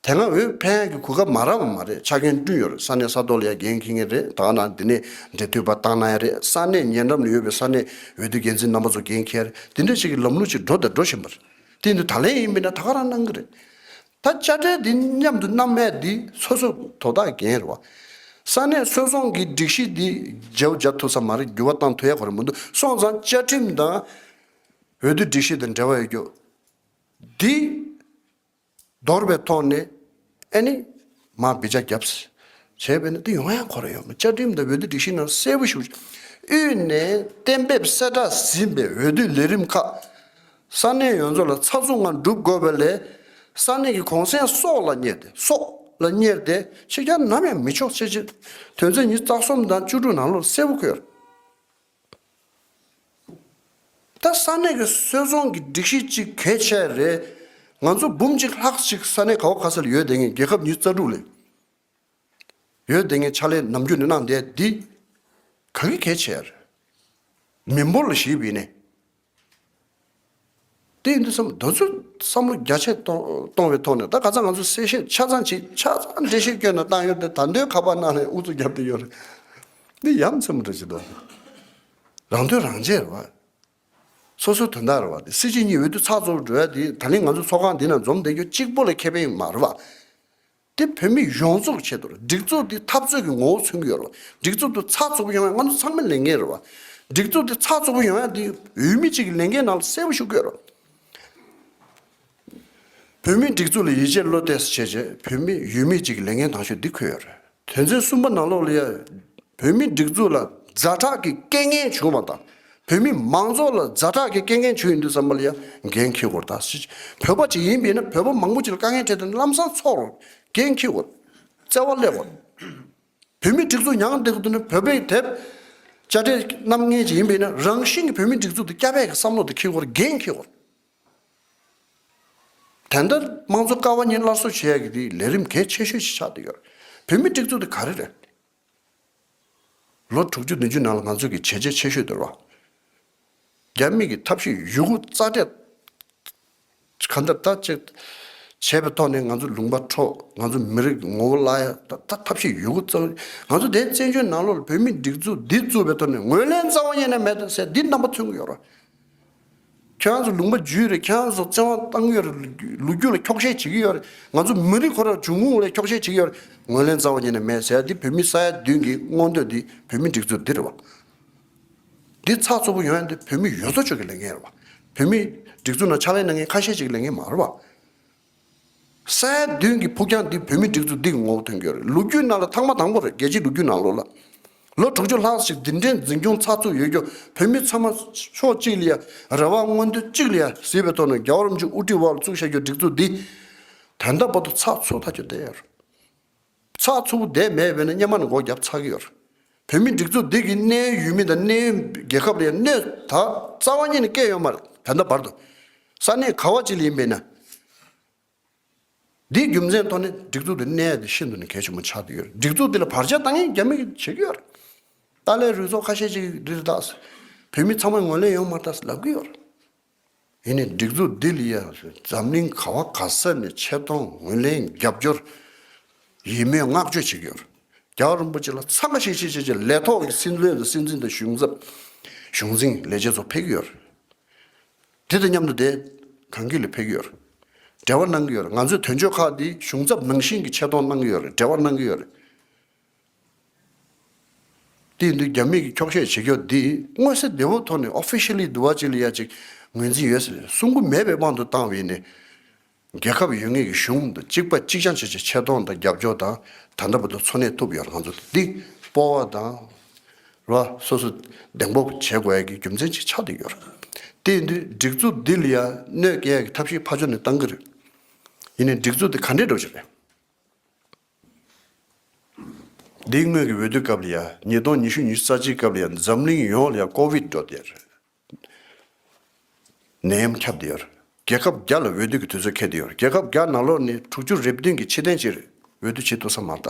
དེ་སྔ་འོས་འཕེན་ཡག་གི་གོ་སྐབས་མ་རག་པ་མ་རེད། ཆ་རྐྱེན་བསྐྲུན་ཡོད་རེད། ས་གནས་ས་ཐོག་ལ་ཡང་འགན་འཁྱེར་མཁན་རེད། ད་ག་ནང་འདི་ནས་འབྲེལ་མཐུད་པ་བཏང་གནང་ཡ་རེད། ས་གནས་ཉེ་འགྲམ་ལ་ཡོད་པའི་ས་གནས་འོས་བསྡུ་འགན་འཛིན་རྣམ་པ་ཚོ་འགན་འཁྱེར་རེད། དེ་འདྲ་ཞིག་གི་ལམ་ལུགས་ཅིག་འགྲོ་དང་འགྲོ་བཞིན་པ་རེད། དེ་འདི་ད་ལན་ཡིན་པས་ན་ད་ག་རང་གནང་གི་རེད། ད་དཔྱ་ཁྲལ་འདི་མཉམ་དུ་བསྣམས་མེད་འདི་སོ་སོ་དོ་བདག་འགན་རེད་བ། ས་གནས་སོལ་རྫོང་གི་སྒྲིག་གཞི་འདི་འཇལ་བ་འཇལ་ཐུབ་ས་མ་རེད། འགྱུར་བ་བཏང་ཐུབ་ཡ་ག་རེ་མི་འདུག་སོང་ཙང་བཅའ་ཁྲིམས་དང་འོས་བསྡུ་སྒྲིག་གཞི་དང་འབྲེལ་བ་ཡོད་རྒྱུ་འདི། འདོར་བའི་ཐོག་ནས་ཨ་ནི་མར་བི་ཇ་བརྒྱབ་བྱས་པས་ན་དེ་ཡོང་ཡ་ཁོ་རང་ཡོད་མ། བཅའ་ཁྲིམས་དང་འོས་བསྡུ་སྒྲིག་གཞི་ནང་གསལ་པོ་ཞིག་དབུས་ནས་གཏན་འབེབས་གསལ་བསྒྲགས་ཟིན་པའི་འོས་བསྡུ་ལས་རིམ་ཁག་ས་གནས་ཡོངས་རྫོགས་ལ་ཚགས་ཚུད་ངང་སྒྲུབ་དགོས་པ་ལས་ས་གནས་ཀྱི་གུང་གསེང་སོགས་ལ་གཉེར་ཏེ་སོགས་ལ་གཉེར་ཏེ་ཕྱི་རྒྱལ་ནམ་ཡང་མི་ཆོག་ཅེས་ཀྱི་དོན་ཚན་ཉི་ཤུ་རྩ་གསུམ་དང་བཅུ་དྲུག་ནང་ལོགས་གསལ་པོ་བཀོད་ཡོད་རེད། ད་ས་གནས་ཀྱི་སོལ་རྫོང་གི་སྒྲིག་གཞི་གཅིག་གལ་ཆེ་རེད། ང་ཚོ་འབུམ་གཅིག་ལྷག་ཅིག་ས་གནས་ག་བ་ག་ས་ལ་ཡོད་བསྡད་མཁན། རྒྱལ་ཁབ་ཉི་ཤུ་རྩ་དྲུག་ལ་ཡོད་བསྡད་མཁན་ཕྱག་ལས་ནམ་རྒྱུན་ནས་གནང་བསྡད་འདི་ག་གི་གལ་ཆེ་རེད། མི་འབོར་ལ་གཞིགས་པ་ཡིན་ནའི། དེ་ཡིན་དུས་བསམ་དོན་ཚོད་བསམ་བློ་རྒྱ་ཆེ་གཏོང་གཏོང་བའི་ཐོག་ནས་ད་ག་ཚ་ང་ཚོ་གསལ་བཤད་ཆ་ཚང་ཅིག་ཆ་ཚང་འགྲེལ་བཤད་བསྐྱོན་ནས་བཏང་ཡོད་དེ་ད་འདོད་ཁ་པར་ནང་ནས་ཨུ་ཚུགས་བརྒྱབ་བསྡད་ཡོད་རེད། འདི་ཡ་མཚན་པོ་འདྲ་ཞིག་འདུག་རང་དོན་རང་གཅེས་རེད་བ། སོ་སོའི་དོན་དག་རེད་བ། དེ་སྲིད་སྤྱི་གཉིས་འོས་བསྡུ་ཚགས་ཚུད་འགྲོ་ཡ་དེ་ད་ལན་ང་ཚོ་ཚོགས་ཁང་འདི་ནང་འཛོམས་བསྡད་རྒྱུ་གཅིག་པོ་ལ་ཁེ་ཕན་མ་རེད་བ། དེ་བོད་མི་ཡོངས་རྫོགས་ཀྱི་ཆེད་དུ་རེད། སྒྲིག་འཛུགས་འདི་འཐབ་རྩོད་ཀྱི་ངོ་བོ་མཚོན་གྱི་ཡོད་རེད་བ། སྒྲིག་འཛུགས་འདི་ཚགས་ཚུད་པོ་ཡོང་ཡ་ང་ཚོ་ཚང་མའི་ལས་འགན་རེད་བ། སྒྲིག་འཛུགས་འདི་ཚགས་ཚུད་པོ་ཡོང་ཡ་འདི་འོས་མི་གཅིག་གི་ལས་འགན་ནང་ལ་གསལ་པོ་ཞུ་གི་ཡོད་རེད། བོད་མིའི་སྒྲིག་འཛུགས་ལ་ཡིད་ཆེས་བློ་གཏད་བྱས་བྱས་བོད་མི་ཡུལ་མི་གཅིག་གི་ལས་འགན་དང་ཤོས་འདི་འཁོད་ཡོད་རེད། དོན་ཚན་གསུམ་པ་ནང་ལོགས་ལ་ཡ། བོད་མིའི་སྒྲིག་འཛུགས་ལ་ཛ་དྲག་གི་རྐྱེན་ངན་བྱུང་བ་དང་། བོད་མི་མང་ཚོགས་ལ་ཛ་དྲག་གི་རྐྱེན་ངན་བྱུང་ཡོང་དུས་ཙམ་པ་ལ་ཡ་འགན་འཁྱེར་དགོས་རེད་ད། བོད་པ་ཅིག་ཡིན་པས་ན་བོད་པ་མང་པོ་ཅིག་ལ་དཀའ་ངལ་འཕྲད་དེ་ལམ་སང་ཚོར། འགན་འཁྱེར་དགོས། བརྩེ་བ་སླེབས་དགོས། བོད་མིའི་སྒྲིག་འཛུགས་མྱངས་བསྡད་དགོས་འདུག་ན། བོད་པའི་དེབ་དཔྱ་ཁྲལ་གནང་མཁན་ཅིག་ཡིན་པ་ཡིན་ན། རང་བཞིན་གྱིས་བོད་མིའི་སྒྲིག་འཛུགས་དེ་སྐྱོབ་པའི་གི་བསམ་བློ་དེ་འཁྱེར་དགོས་རེད། འགན་འཁྱེར་དགོས་རེད། དེ་འདྲ་དམངས་གཙོ་ཀ་བ་གཉིས་སླར་གསོ་བྱེད་ཡ་གི་དེ་ལས་རིམ་གལ་ཆེ་ཤོས་ཤིག་ཆགས་བསྡད་ཡོད་རེད། བོད་མིའི་སྒྲིག་འཛུགས་དེ་ག་རེ་རེད། ལོ་དྲུག་ཅུ་བདུན་ཅུ་ནང་ལ་ང་ཚོ་གི་བྱས་རྗེས་ཆེ་ཤོས་དེ་རེད་བ། རྒྱ་མི་གི་ཐབས་ཤེས་ཡོད་རྒུ་རྩ་སྤྲད། གང་ལྟར་ད་ཅིག་བྱས་པའི་ཐོག་ནས་ང་ཚོ་ལུང་པ་འཕྲོག། ང་ཚོ་མི་རིགས་ངོ་བོ་བརླག་ཡ་ད་ད་ཐབས་ཤེས་ཡོད་རྒུ་རྩ། ང་ཚོ་དེ་བཙན་བྱོལ་ནང་ལོགས་ལ་བོད་མིའི་སྒྲིག་འཛུགས་འདི་བཙུགས་པའི་ཐོག་ནས་ངོས་ལེན་རྩ་བ་ཉིད་ནས་མེད་ཟེར་འདི་རྣམ་པ་མཚོན་གྱི་ཡོད་རེད། ཁྱེད་རང་ཚོ་ལུང་པ་བརྒྱུད་རེད། ཁྱེད་རང་ཚོ་བཙན་དབང་བཏང་གི་ཡོད་རེད། ལོ་རྒྱུས་ལ་འཁྱོག་བཤད་བྱེད་ཀྱི་ཡོད་རེད། ང་ཚོ་མི་རིགས་ཁོ་རང་འབྱུང་ཁུངས་ལ་འཁྱོག་བཤད་བྱེད་ཀྱི་ཡོད་རེད། ངོས་ལེན་རྩ་བ་ཉིད་ནས་མེད་ཟེར་ཡ་འདི་བོད་མི་ས་ཡ་བདུན་གྱི་མངོན་འདོད་འདི་བོད་མིའི་སྒྲིག་འཛུགས་འདི་རེད་བ། འདི་ཚགས་ཚུད་པོ་ཡོང་ཡ་འདི་བོད་མི་ཡོངས་རྫོགས་ཀྱི་ལས་འགན་རེད་བ། བོད་མིའི་སྒྲིག་འཛུགས་ནང་ཕྱག་ལས་གནང་མཁན་ཁ་ཤས་ཅིག་གི་ལས་འགན་མ་རེད་བ། ས་ཡ་བདུན་གྱི་ཕུགས་རྒྱང་འདི་བོད་མིའི་སྒྲིག་འཛུགས་འདི་གི་ངོ་བོ་ཐོན་གྱི་ཡོད་རེད། ལོ་རྒྱུས་ནང་ལ་ཐེངས་མ་དང་པོ་རེད། རྒྱལ་སྤྱིའི་ལོ་རྒྱུས་ནང་ལོགས་ལ། ལོ་དྲུག་ཅུ་ལྷག་ཞིག་འདི་འདྲའི་འཛིན་སྐྱོང་ཚགས་ཚུད་ཡོད་རྒྱུ། བོད་མི་ཚང་མ་ཕྱོགས་གཅིག་ལ་ཡ། རེ་བ་མངོན་འདོད་གཅིག་ལ་ཡ་གཟིགས་པའི་ཐོག་ནས་རྒྱལ་བ་རིན་པོ་ཆེ་དབུ་ཁྲིད་འོག་ལ་བཙུགས་བཞག་རྒྱུ་སྒྲིག་འཛུགས་འདི། ད་ལྟ་བར་དུ་ཚགས་ཚུད་ཐག་ཆོད་བསྡད་ཡོད་རེད། ཚགས་ཚུད་པོ་བསྡད་མེད་པས་ན་སྔོན་མ་ནས་སྒོ་བརྒྱབ་ཚར་གྱི་ཡོད་རེད། བོད་མིའི་སྒྲིག་འཛུགས་འདི་གི་གནད་ཡོད་ཡུལ་མི་དང་གནད་ཡོད་རྒྱལ་ཁབ་ལ་ཡང་གནོད་ད་རྩ་བ་ཉིད་ནས་བསྐྱལ་ཡོད་མ་རེད། ད་ལྟ་བར་དུ། ས་གནས་ག་བ་ཅིག་ལ་ཡིན་པས་ན། འདིའི་རྒྱུ་མཚན་ཐོག་ནས་སྒྲིག་འཛུགས་འདི་གནས་ཡ་དེ་ཤིན་ཏུ་ནས་གལ་ཆེན་པོ་ཆགས་བསྡད་ཡོད་རེད། སྒྲིག་འཛུགས་འདི་ལ་བར་ཆད་བཏང་མཁན་རྒྱ་མི་གིས་བྱེད་ཀྱི་ཡོད་རེད། ཏཱ་ལའི་རུ་ཚོགས་ཁ་ཤས་ཅིག་འདི་རེད་ད། བོད་མི་ཚང་མས་ངོས་ལེན་ཡོང་མ་ཐལ་ལབ་ཀྱི་ཡོད་རེད། ཡིན་ནའི་སྒྲིག་འཛུགས་འདི་ལ་ཡ་འཛམ་གླིང་ག་བ་ག་ས་ནས་ཆེ་མཐོང་ངོས་ལེན་རྒྱབ་སྐྱོར་ཡིད་སྨོན་བསྔགས་བརྗོད་བྱེད་ཀྱི་ཡོད་རེད། རྒྱལ་བ་རིན་པོ་ཆེ་ལ་འཚམས་པ་ཤིག་ཤིག་ཤིག་ཤིག་ལས་ཐོག་གི་སྲིད་བློན་དང་སྲིད་འཛིན་དང་གཞུང་ཚབ། གཞུང་འཛིན་ལས་བྱེད་ཚོ་ཕེབས་ཀྱི་ཡོད་རེད། དེ་དང་མཉམ་དུ་དེ་གང་གི་ལ་ཕེབས་ཀྱི་ཡོད་རེད། འབྲེལ་བ་གནང་གི་ཡོད་རེད། ང་ཚོའི་དོན་གཅོད་ཁག་འདི་གཞུང་ཚབ་ནང་བཞིན་གྱི་ཆེ་མཐོང་གནང་གི་ཡོད་རེད། འབྲེལ་བ་གནང་གི་ཡོད་རེད། དེ་ཡིན་དུས་རྒྱ་མི་གིས་འཁྱོག་བཤད་བྱེད་རྒྱུ་འདི་མངོན་གསལ་དོད་པོ་ཐོག་ནས་ཨོ་ཕི་ཤལ་ལི་འདུ་བ་ཅིག་ལ་ཡ་ཅིག་ངོས་འཛིན་ཡོད་ཟེར་གསུང་གི་མེད་པའི་དབང་དུ་བཏང་བ་ཡིན་ནའི། རྒྱལ་ཁབ་ཡོད་ངེས་ཀྱི་གཞུང་དང་གཅིག་པ་གཅིག་རྐྱང་བྱེད་ཆེད་ཆེ་མཐོང་དང་རྒྱབ་སྐྱོར་དང་ད་ལྟ་བར་དུ་འཚོ་གནས་ཐུབ་ཡོད་རེད། ང་ཚོ་འདི་སྤོབས་པ་དང་ར་སོ་སོ་གདེང་སྤོབས་བྱེད་དགོས་ཡ་གི་རྒྱུ་མཚན་ཅིག་ཆགས་བསྡད་ཡོད་རེད། དེ་ཡིན་དུས་སྒྲིག་འཛུགས་འདི་ལ་ཡ་གནོད་སྐྱེལ་ཡ་གི་ཐབས་ཤེས་ཕར་ཕྱོགས་ནས་བཏང་གི་རེད། ཡིན་ནའི་སྒྲིག་འཛུགས་འདི་ག་འདྲས་འགྲོ་གི་རེད། འདིའི་སྔོན་གྱི་འོས་བསྡུ་སྐབས་ལ་ཡ་ཉིས་སྟོང་ཉི་ཤུ་ཉི་ཤུ་རྩ་གཅིག་སྐབས་ལ་ཡ་འཛམ་གླིང་ཡོངས་ལ་ཡ་ཀོ་བིད་འགྲོ་དེར་ནད་ཡམས་ཁྱབ་དེར་རྒྱལ་ཁབ་བརྒྱ་ལ་འོས་བསྡུ་གི་དུས་ཚོད་འཁེལ་དེར་རྒྱལ་ཁབ་བརྒྱ་ནང་ལོགས་ནས་དྲུག་ཅུ་རེ་བདུན་གྱི་ཕྱི་རྟེན་ཅིག་འོས་བསྡུ་བྱེད་ཐུབ་ས་མ་རེད་ད།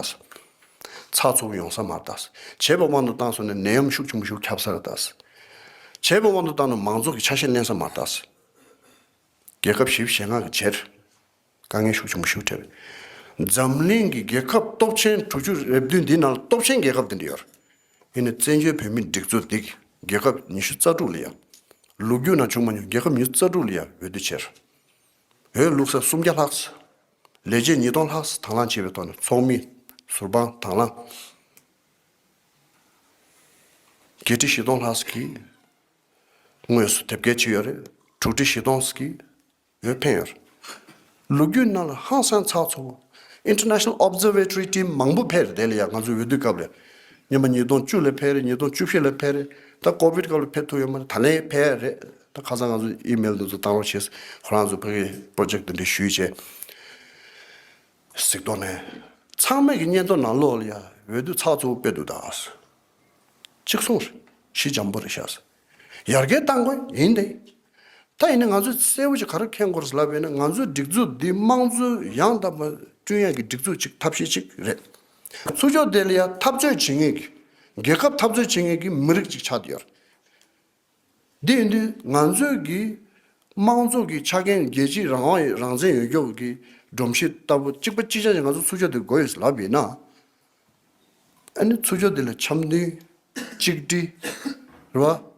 ཚགས་ཚུད་པོ་ཡོང་ས་མ་རེད་ད། བྱས་པ་དབང་དུ་བཏང་སོང་ན་ནད་ཡམས་ཤུགས་ཆེན་པོ་ཞིག་ཁྱབ་ས་རེད་ད། བྱས་པ་དབང་དུ་བཏང་ན་མང་ཚོགས་ཀྱི་ཆ་ཤས་ལེན་ས་མ་རེད་ད། རྒྱལ་ཁབ་བཞི་བཅུ་ཞེ་ལྔ་གི་བྱེར། དཀའ་ངལ་ཤུགས་ཆེན་པོ་ཞིག་འཕྲད། འཛམ་གླིང་གི་རྒྱལ་ཁབ་སྟོབས་ཆེན་དྲུག་ཅུ་རེ་བདུན་འདི་ནང་ལ་སྟོབས་ཆེན་རྒྱལ་ཁབ་འདི་འདྲ་ཡོད་རེད། ཡིན་ནའི་བཙན་བྱོལ་བོད་མིའི་སྒྲིག་འཛུགས་འདི་རྒྱལ་ཁབ་ཉི་ཤུ་རྩ་དྲུག་ལ་ཡ། ལོ་རྒྱུས་ནང་བྱུང་མ་མྱོང་རྒྱལ་ཁབ་ཉི་ཤུ་རྩ་དྲུག་ལ་ཡ་འོས་བསྡུ་བྱེར། འོས་བླུགས་ས་སུམ་བརྒྱ་ལྷག་ལས་བྱེད་ཉིས་སྟོང་ལྷག་དང་བླངས་བྱས་པའི་ཐོག་ནས་ཚོགས་མི་ཟུར་དཔང་དང་བླངས། བརྒྱད་ཁྲི་བཞི་སྟོང་ལྷག་གིས་དངོས་སུ་དེབ་སྐྱེལ་བྱས་ཡོད་རེད། དྲུག་ཁྲི་བཞི་སྟོང་གིས་འོས་འཕེན་ཡོད་རེད། ལོ་རྒྱུས་ནང་ལ་ཧང་སང་ཚགས་ཚུད་པོ། International Observatory Team་མང་པོ་ཕེབས་རེད། དེ་ལ་ཡང་ང་ཚོའི་འོས་བསྡུ་སྐབས་ལ་སྔོན་མ་ཉིས་སྟོང་བཅུ་ལ་ཕེབས་རེད། ཉིས་སྟོང་བཅུ་བཞི་ལ་ཕེབས་རེད། ད་ཀོ་བིད་སྐབས་ལ་ཕེབས་ཐུབ་ཡོད་མ་རེད། ད་ལན་ཕེབས་རེད། ད་ཁ་སང་ང་ཚོ་ཨི་མེལ་འདི་ཚོ་བཏང་རོགས་བྱས། ཁོ་རང་ཚོ་ཕ་གི་པོ་རོ་ཇེག་འདི་འདྲ་ཞུས་བྱས། གཟིགས་རྟོག་ནས་ཚང་མས་ཀྱི་སྙན་ཐོ་ནང་ལོགས་ལ་ཡ་འོས་བསྡུ་ཚགས་ཚུད་པོ་སྤེལ་འདུག་ད། གཅིག་མཚུངས་རེད། ཞི་འཇམ་པོ་རེད་ཤག་ཡར་རྒྱས་གཏང་དགོས་ཡིན་ཏེ། ད་ཡིན་ན་ང་ཚོས་གསལ་པོ་ཞིག་ག་རེ་མཁྱེན་དགོས་རེད་ལབ་ཡིན་ན། ང་ཚོའི་སྒྲིག་འཛུགས་འདི་དམངས་གཙོ་ཡང་དག་པ་བསྐྲུན་ཡག་གི་སྒྲིག་འཛུགས་ཅིག་ཐབས་ཤེས་ཅིག་རེད། ཚུར་ཕྱོགས་དེ་ལ་ཡང་འཐབ་རྩོད་བྱེད་མཁན་གྱི་རྒྱལ་ཁབ་འཐབ་རྩོད་བྱེད་མཁན་གྱི་མི་རིགས་ཅིག་ཆགས་བསྡད་ཡོད་རེད། འདི་ཡིན་དུས་ང་ཚོས་ཀྱི་དམངས་གཙོ་གི་ཆ་རྐྱེན་རྒྱལ་སྤྱིའི་རང་དབང་རང་བཙན་ཡོད་རྒྱུ་གི་སྒྲོམ་གཞི་ལྟ་བུ་གཅིག་པ་གཅིག་རྐྱང་ཅིག་ང་ཚོ་ཚུར་ཕྱོགས་དེ་དགོས་ཡོད་ལབ་ཡིན་ན། ཨ་ནི་ཚུར་ཕྱོགས་དེ་ལ་འཆམ་མཐུན། གཅིག་སྒྲིལ། རེད་བ།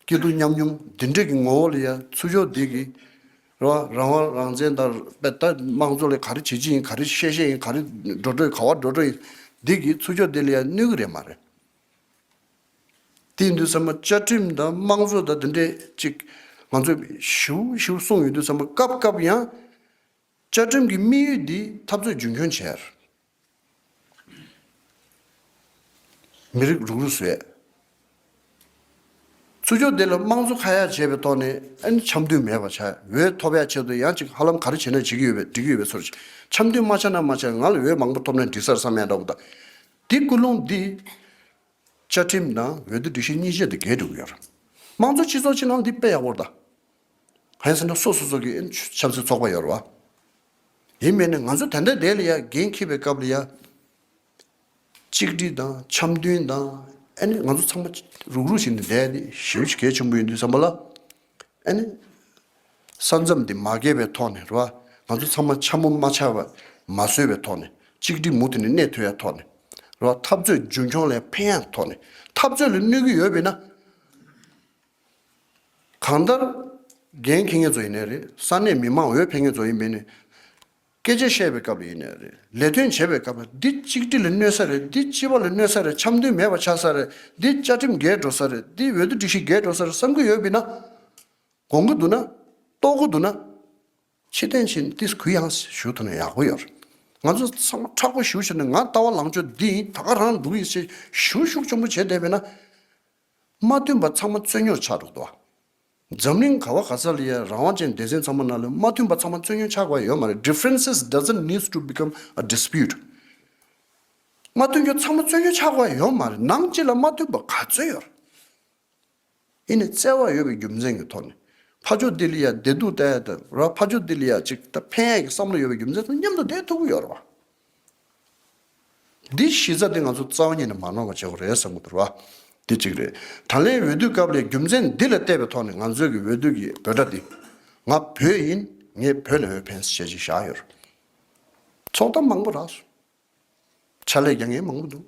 སྐྱིད་སྡུག་མཉམ་མྱོང་འདི་འདྲས་ཀྱི་ངོ་བོ་ལ་ཡ་ཚུར་ཕྱོགས་འདི་གི་རེད་བ། རང་དབང་རང་བཙན་དང་དཔེ་ད་དམངས་གཙོ་ལ་ག་རེ་བྱེད་ཀྱི་ཡིན། ག་རེ་བཤད་བཤད་ཡིན། ག་རེ་འགྲོ་འགྲོ་ཡིན། ག་བ་འགྲོ་འགྲོ་ཡིན། འདི་གི་ཚུར་ཕྱོགས་འདི་ལ་ཡ་གནོད་གི་རེད་མ་རེད། དེ་ཡིན་དུས་ཚང་མ་བཅའ་ཁྲིམས་དང་དམངས་གཙོ་དང་འདི་འདྲས་ཅིག་ང་ཚོས་ཞིབ་ཞིབ་གསུངས་ཡོད་དུས་ཚང་མ་སྐབས་སྐབས་ཡང་བཅའ་ཁྲིམས་ཀྱི་དམིགས་ཡུལ་འདི་འཐབ་རྩོད་རྒྱུན་འཁྱོངས་བྱས། མི་རིགས་རུག་རུག་བཟོས། ཚུར་ཕྱོགས་དེ་ལ་དམངས་གཙོ་ཁ་ཡ་བྱས་པའི་ཐོག་ནས་ཨ་ནི་འཆམ་མཐུན་མེད་པ་བྱས། འོས་ཐོབ་ཡ་ཆེད་དུ་ཡང་ཅིག་ཧ་ལམ་ག་རེ་བྱས་ན་བྱེད་ཀྱི་ཡོད་པའི་འགྲིག་གི་ཡོད་པའི་ཚོར་ཅིག་འཆམ་མཐུན་མ་ཆགས་ན་མ་ཆགས། ང་ལ་འོས་མང་པོ་ཐོབ་ན་འགྲིག་ས་རེད་བསམ་ཡ་འདྲ་བོ་དང་། དེ་ཀུན་སློང་འདི་བཅའ་ཁྲིམས་དང་འོས་བསྡུ་སྒྲིག་གཞི་གཉིས་ཆ་དེ་འགལ་འགྲོ་གི་ཡོད་རེད། དམངས་གཙོ་སྤྱི་ཚོགས་ཅིག་ནང་འདི་དཔེ་ཡག་པོ་རེད་ད། གང་ཡིན་ཟེར་ན་སོ་སོ་སོ་གི་ཆབ་སྲིད་ཚོགས་པ་ཡོད་རེད་བ། ཡིན་མིན་ནི་ང་ཚོ་ད་ལྟ་དེ་ལ་ཡ་འགན་འཁྱེར་བའི་སྐབས་ལ་ཡ། གཅིག་སྒྲིལ་དང་འཆམ་མཐུན་དང་། ཨ་ནི་ང་ཚོ་ཚང་མ་རུག་རུག་བྱས་ནས་བསྡད་དེ་ཞེ་པོ་ཅིག་གལ་ཆེན་པོ་ཡིན་དུས་ཙམ་པ་ལ། ཨ་ནི་ས་མཚམས་འདི་མ་བརྒལ་བའི་ཐོག་ནས་རེད་བ། ང་ཚོ་ཚང་མ་འཆམ་པོ་མ་ཆགས་པ་མ་བཟོས་པའི་ཐོག་ནས། གཅིག་སྒྲིལ་མུ་མཐུད་ནས་གནས་ཐུབ་ཡ་ཐོག་ནས་རེད་བ། འཐབ་རྩོད་རྒྱུན་འཁྱོངས་ལ་ཕན་ཡ་ཐོག་ནས། འཐབ་རྩོད་ལ་གནོད་ཀྱི་ཡོད་པས་ན། གང་ལྟར་འགན་འཁྱེར་མཁན་ཚོ་ཡིན་ནའི་རེད། ས་གནས་མི་མང་འོས་འཕེན་མཁན་ཚོ་ཡིན་པས་ནི། སྐད་ཆ་བཤད་པའི་སྐབས་ལ་ཡིན་ནའི་རེད། ལས་དོན་བྱེད་པའི་སྐབས་ལ་འདི་གཅིག་སྒྲིལ་ལ་གནོད་ས་རེད། འདི་སྤྱི་པ་ལ་གནོད་ས་རེད། འཆམ་མཐུན་མེད་པ་ཆགས་ས་རེད། འདི་བཅའ་ཁྲིམས་འགལ་འགྲོ་ས་རེད། འདི་འོས་བསྡུ་སྒྲིག་གཞི་འགལ་འགྲོ་ས་རེད་བསམ་གྱི་ཡོད་པས་ན། དགོངས་ཀྱི་འདུག་ན། རྟོགས་ཀྱི་འདུག་ན། ཕྱིར་འཐེན་བྱས་ནས་ཏིས་གུ་ཡངས་ཞུ་ཐུབ་ན་ཡག་པོ་ཡོད་རེད། ང་ཚོ་ཚང་མ་མཁྲེགས་པོ་ཞེ་པོ་བྱས་ནས་ང་ལྟ་བ་ལངས་ཕྱོགས་འདི་ཡིན། ད་ག་རང་འདུག་ཡིན་ཞེས་ཞུ་ཤུགས་ཆེན་པོ་བྱས་བསྡད་པས་ན། མ་མཐུན་པ་ཚང་མ་རྩོད་རྙོག་ཆགས་འགྲོ་གི་འདུག་བ། འཛམ་གླིང་ག་བ་ག་ས་ལ་ཡ་རང་དབང་ཅན་སྡེ་ཚན་ཚང་མ་ནང་ལ་མ་མཐུན་པ་ཚང་མ་རྩོད་རྙོག་ཆགས་དགོས་ཡ་ཡོད་མ་རེད། Differences doesn't need to become a dispute. མ་མཐུན་རྒྱུ་ཚང་མ་རྩོད་རྙོག་ཆགས་དགོས་ཡ་ཡོད་མ་རེད། ནང་གཅིག་ལ་མ་མཐུན་པ་ག་ཚོད་ཡོད་རེད། ཡིན་ནའི་བརྩེ་བ་ཡོད་པའི་རྒྱུ་མཚན་གྱི་ཐོག་ནས་ཕར་ཕྱོགས་འདི་ལ་ཡ་བདེ་སྡུག་ལྟ་ཡ་དང་ར། ཕར་ཕྱོགས་འདི་ལ་ཡ་ཅིག་ད་ཕན་ཡ་གི་བསམ་བློ་ཡོད་པའི་རྒྱུ་མཚན་དང་མཉམ་དུ་བསྡད་ཐུབ་ཀྱི་ཡོད་རེད་བ། འདི་གཞི་རྩ་དེ་ང་ཚོ་རྩ་བ་ཉིད་ནས་མ་ནོར་བ་བྱེད་དགོས་རེད་བསམ་གྱི་འདུག་ར། འདི་གཅིག་རེད། ད་ལན་འོས་བསྡུ་སྐབས་ལ་རྒྱུ་མཚན་འདི་ལ་བལྟས་པའི་ཐོག་ནས་ང་ཚོའི་གི་འོས་བསྡུ་གི་འབོད་སྒྲ་འདི། ང་བོད་ཡིན། ངས་བོད་ལ་འོས་འཕེན་ཟེར་བྱས་ཅིག་བཞག་ཡོད་རེད། ཚོགས་གཏམ་མང་པོ་རག་སོང་། ཕྱག་ལས་རྒྱག་མཁན་མང་པོ་འདུག་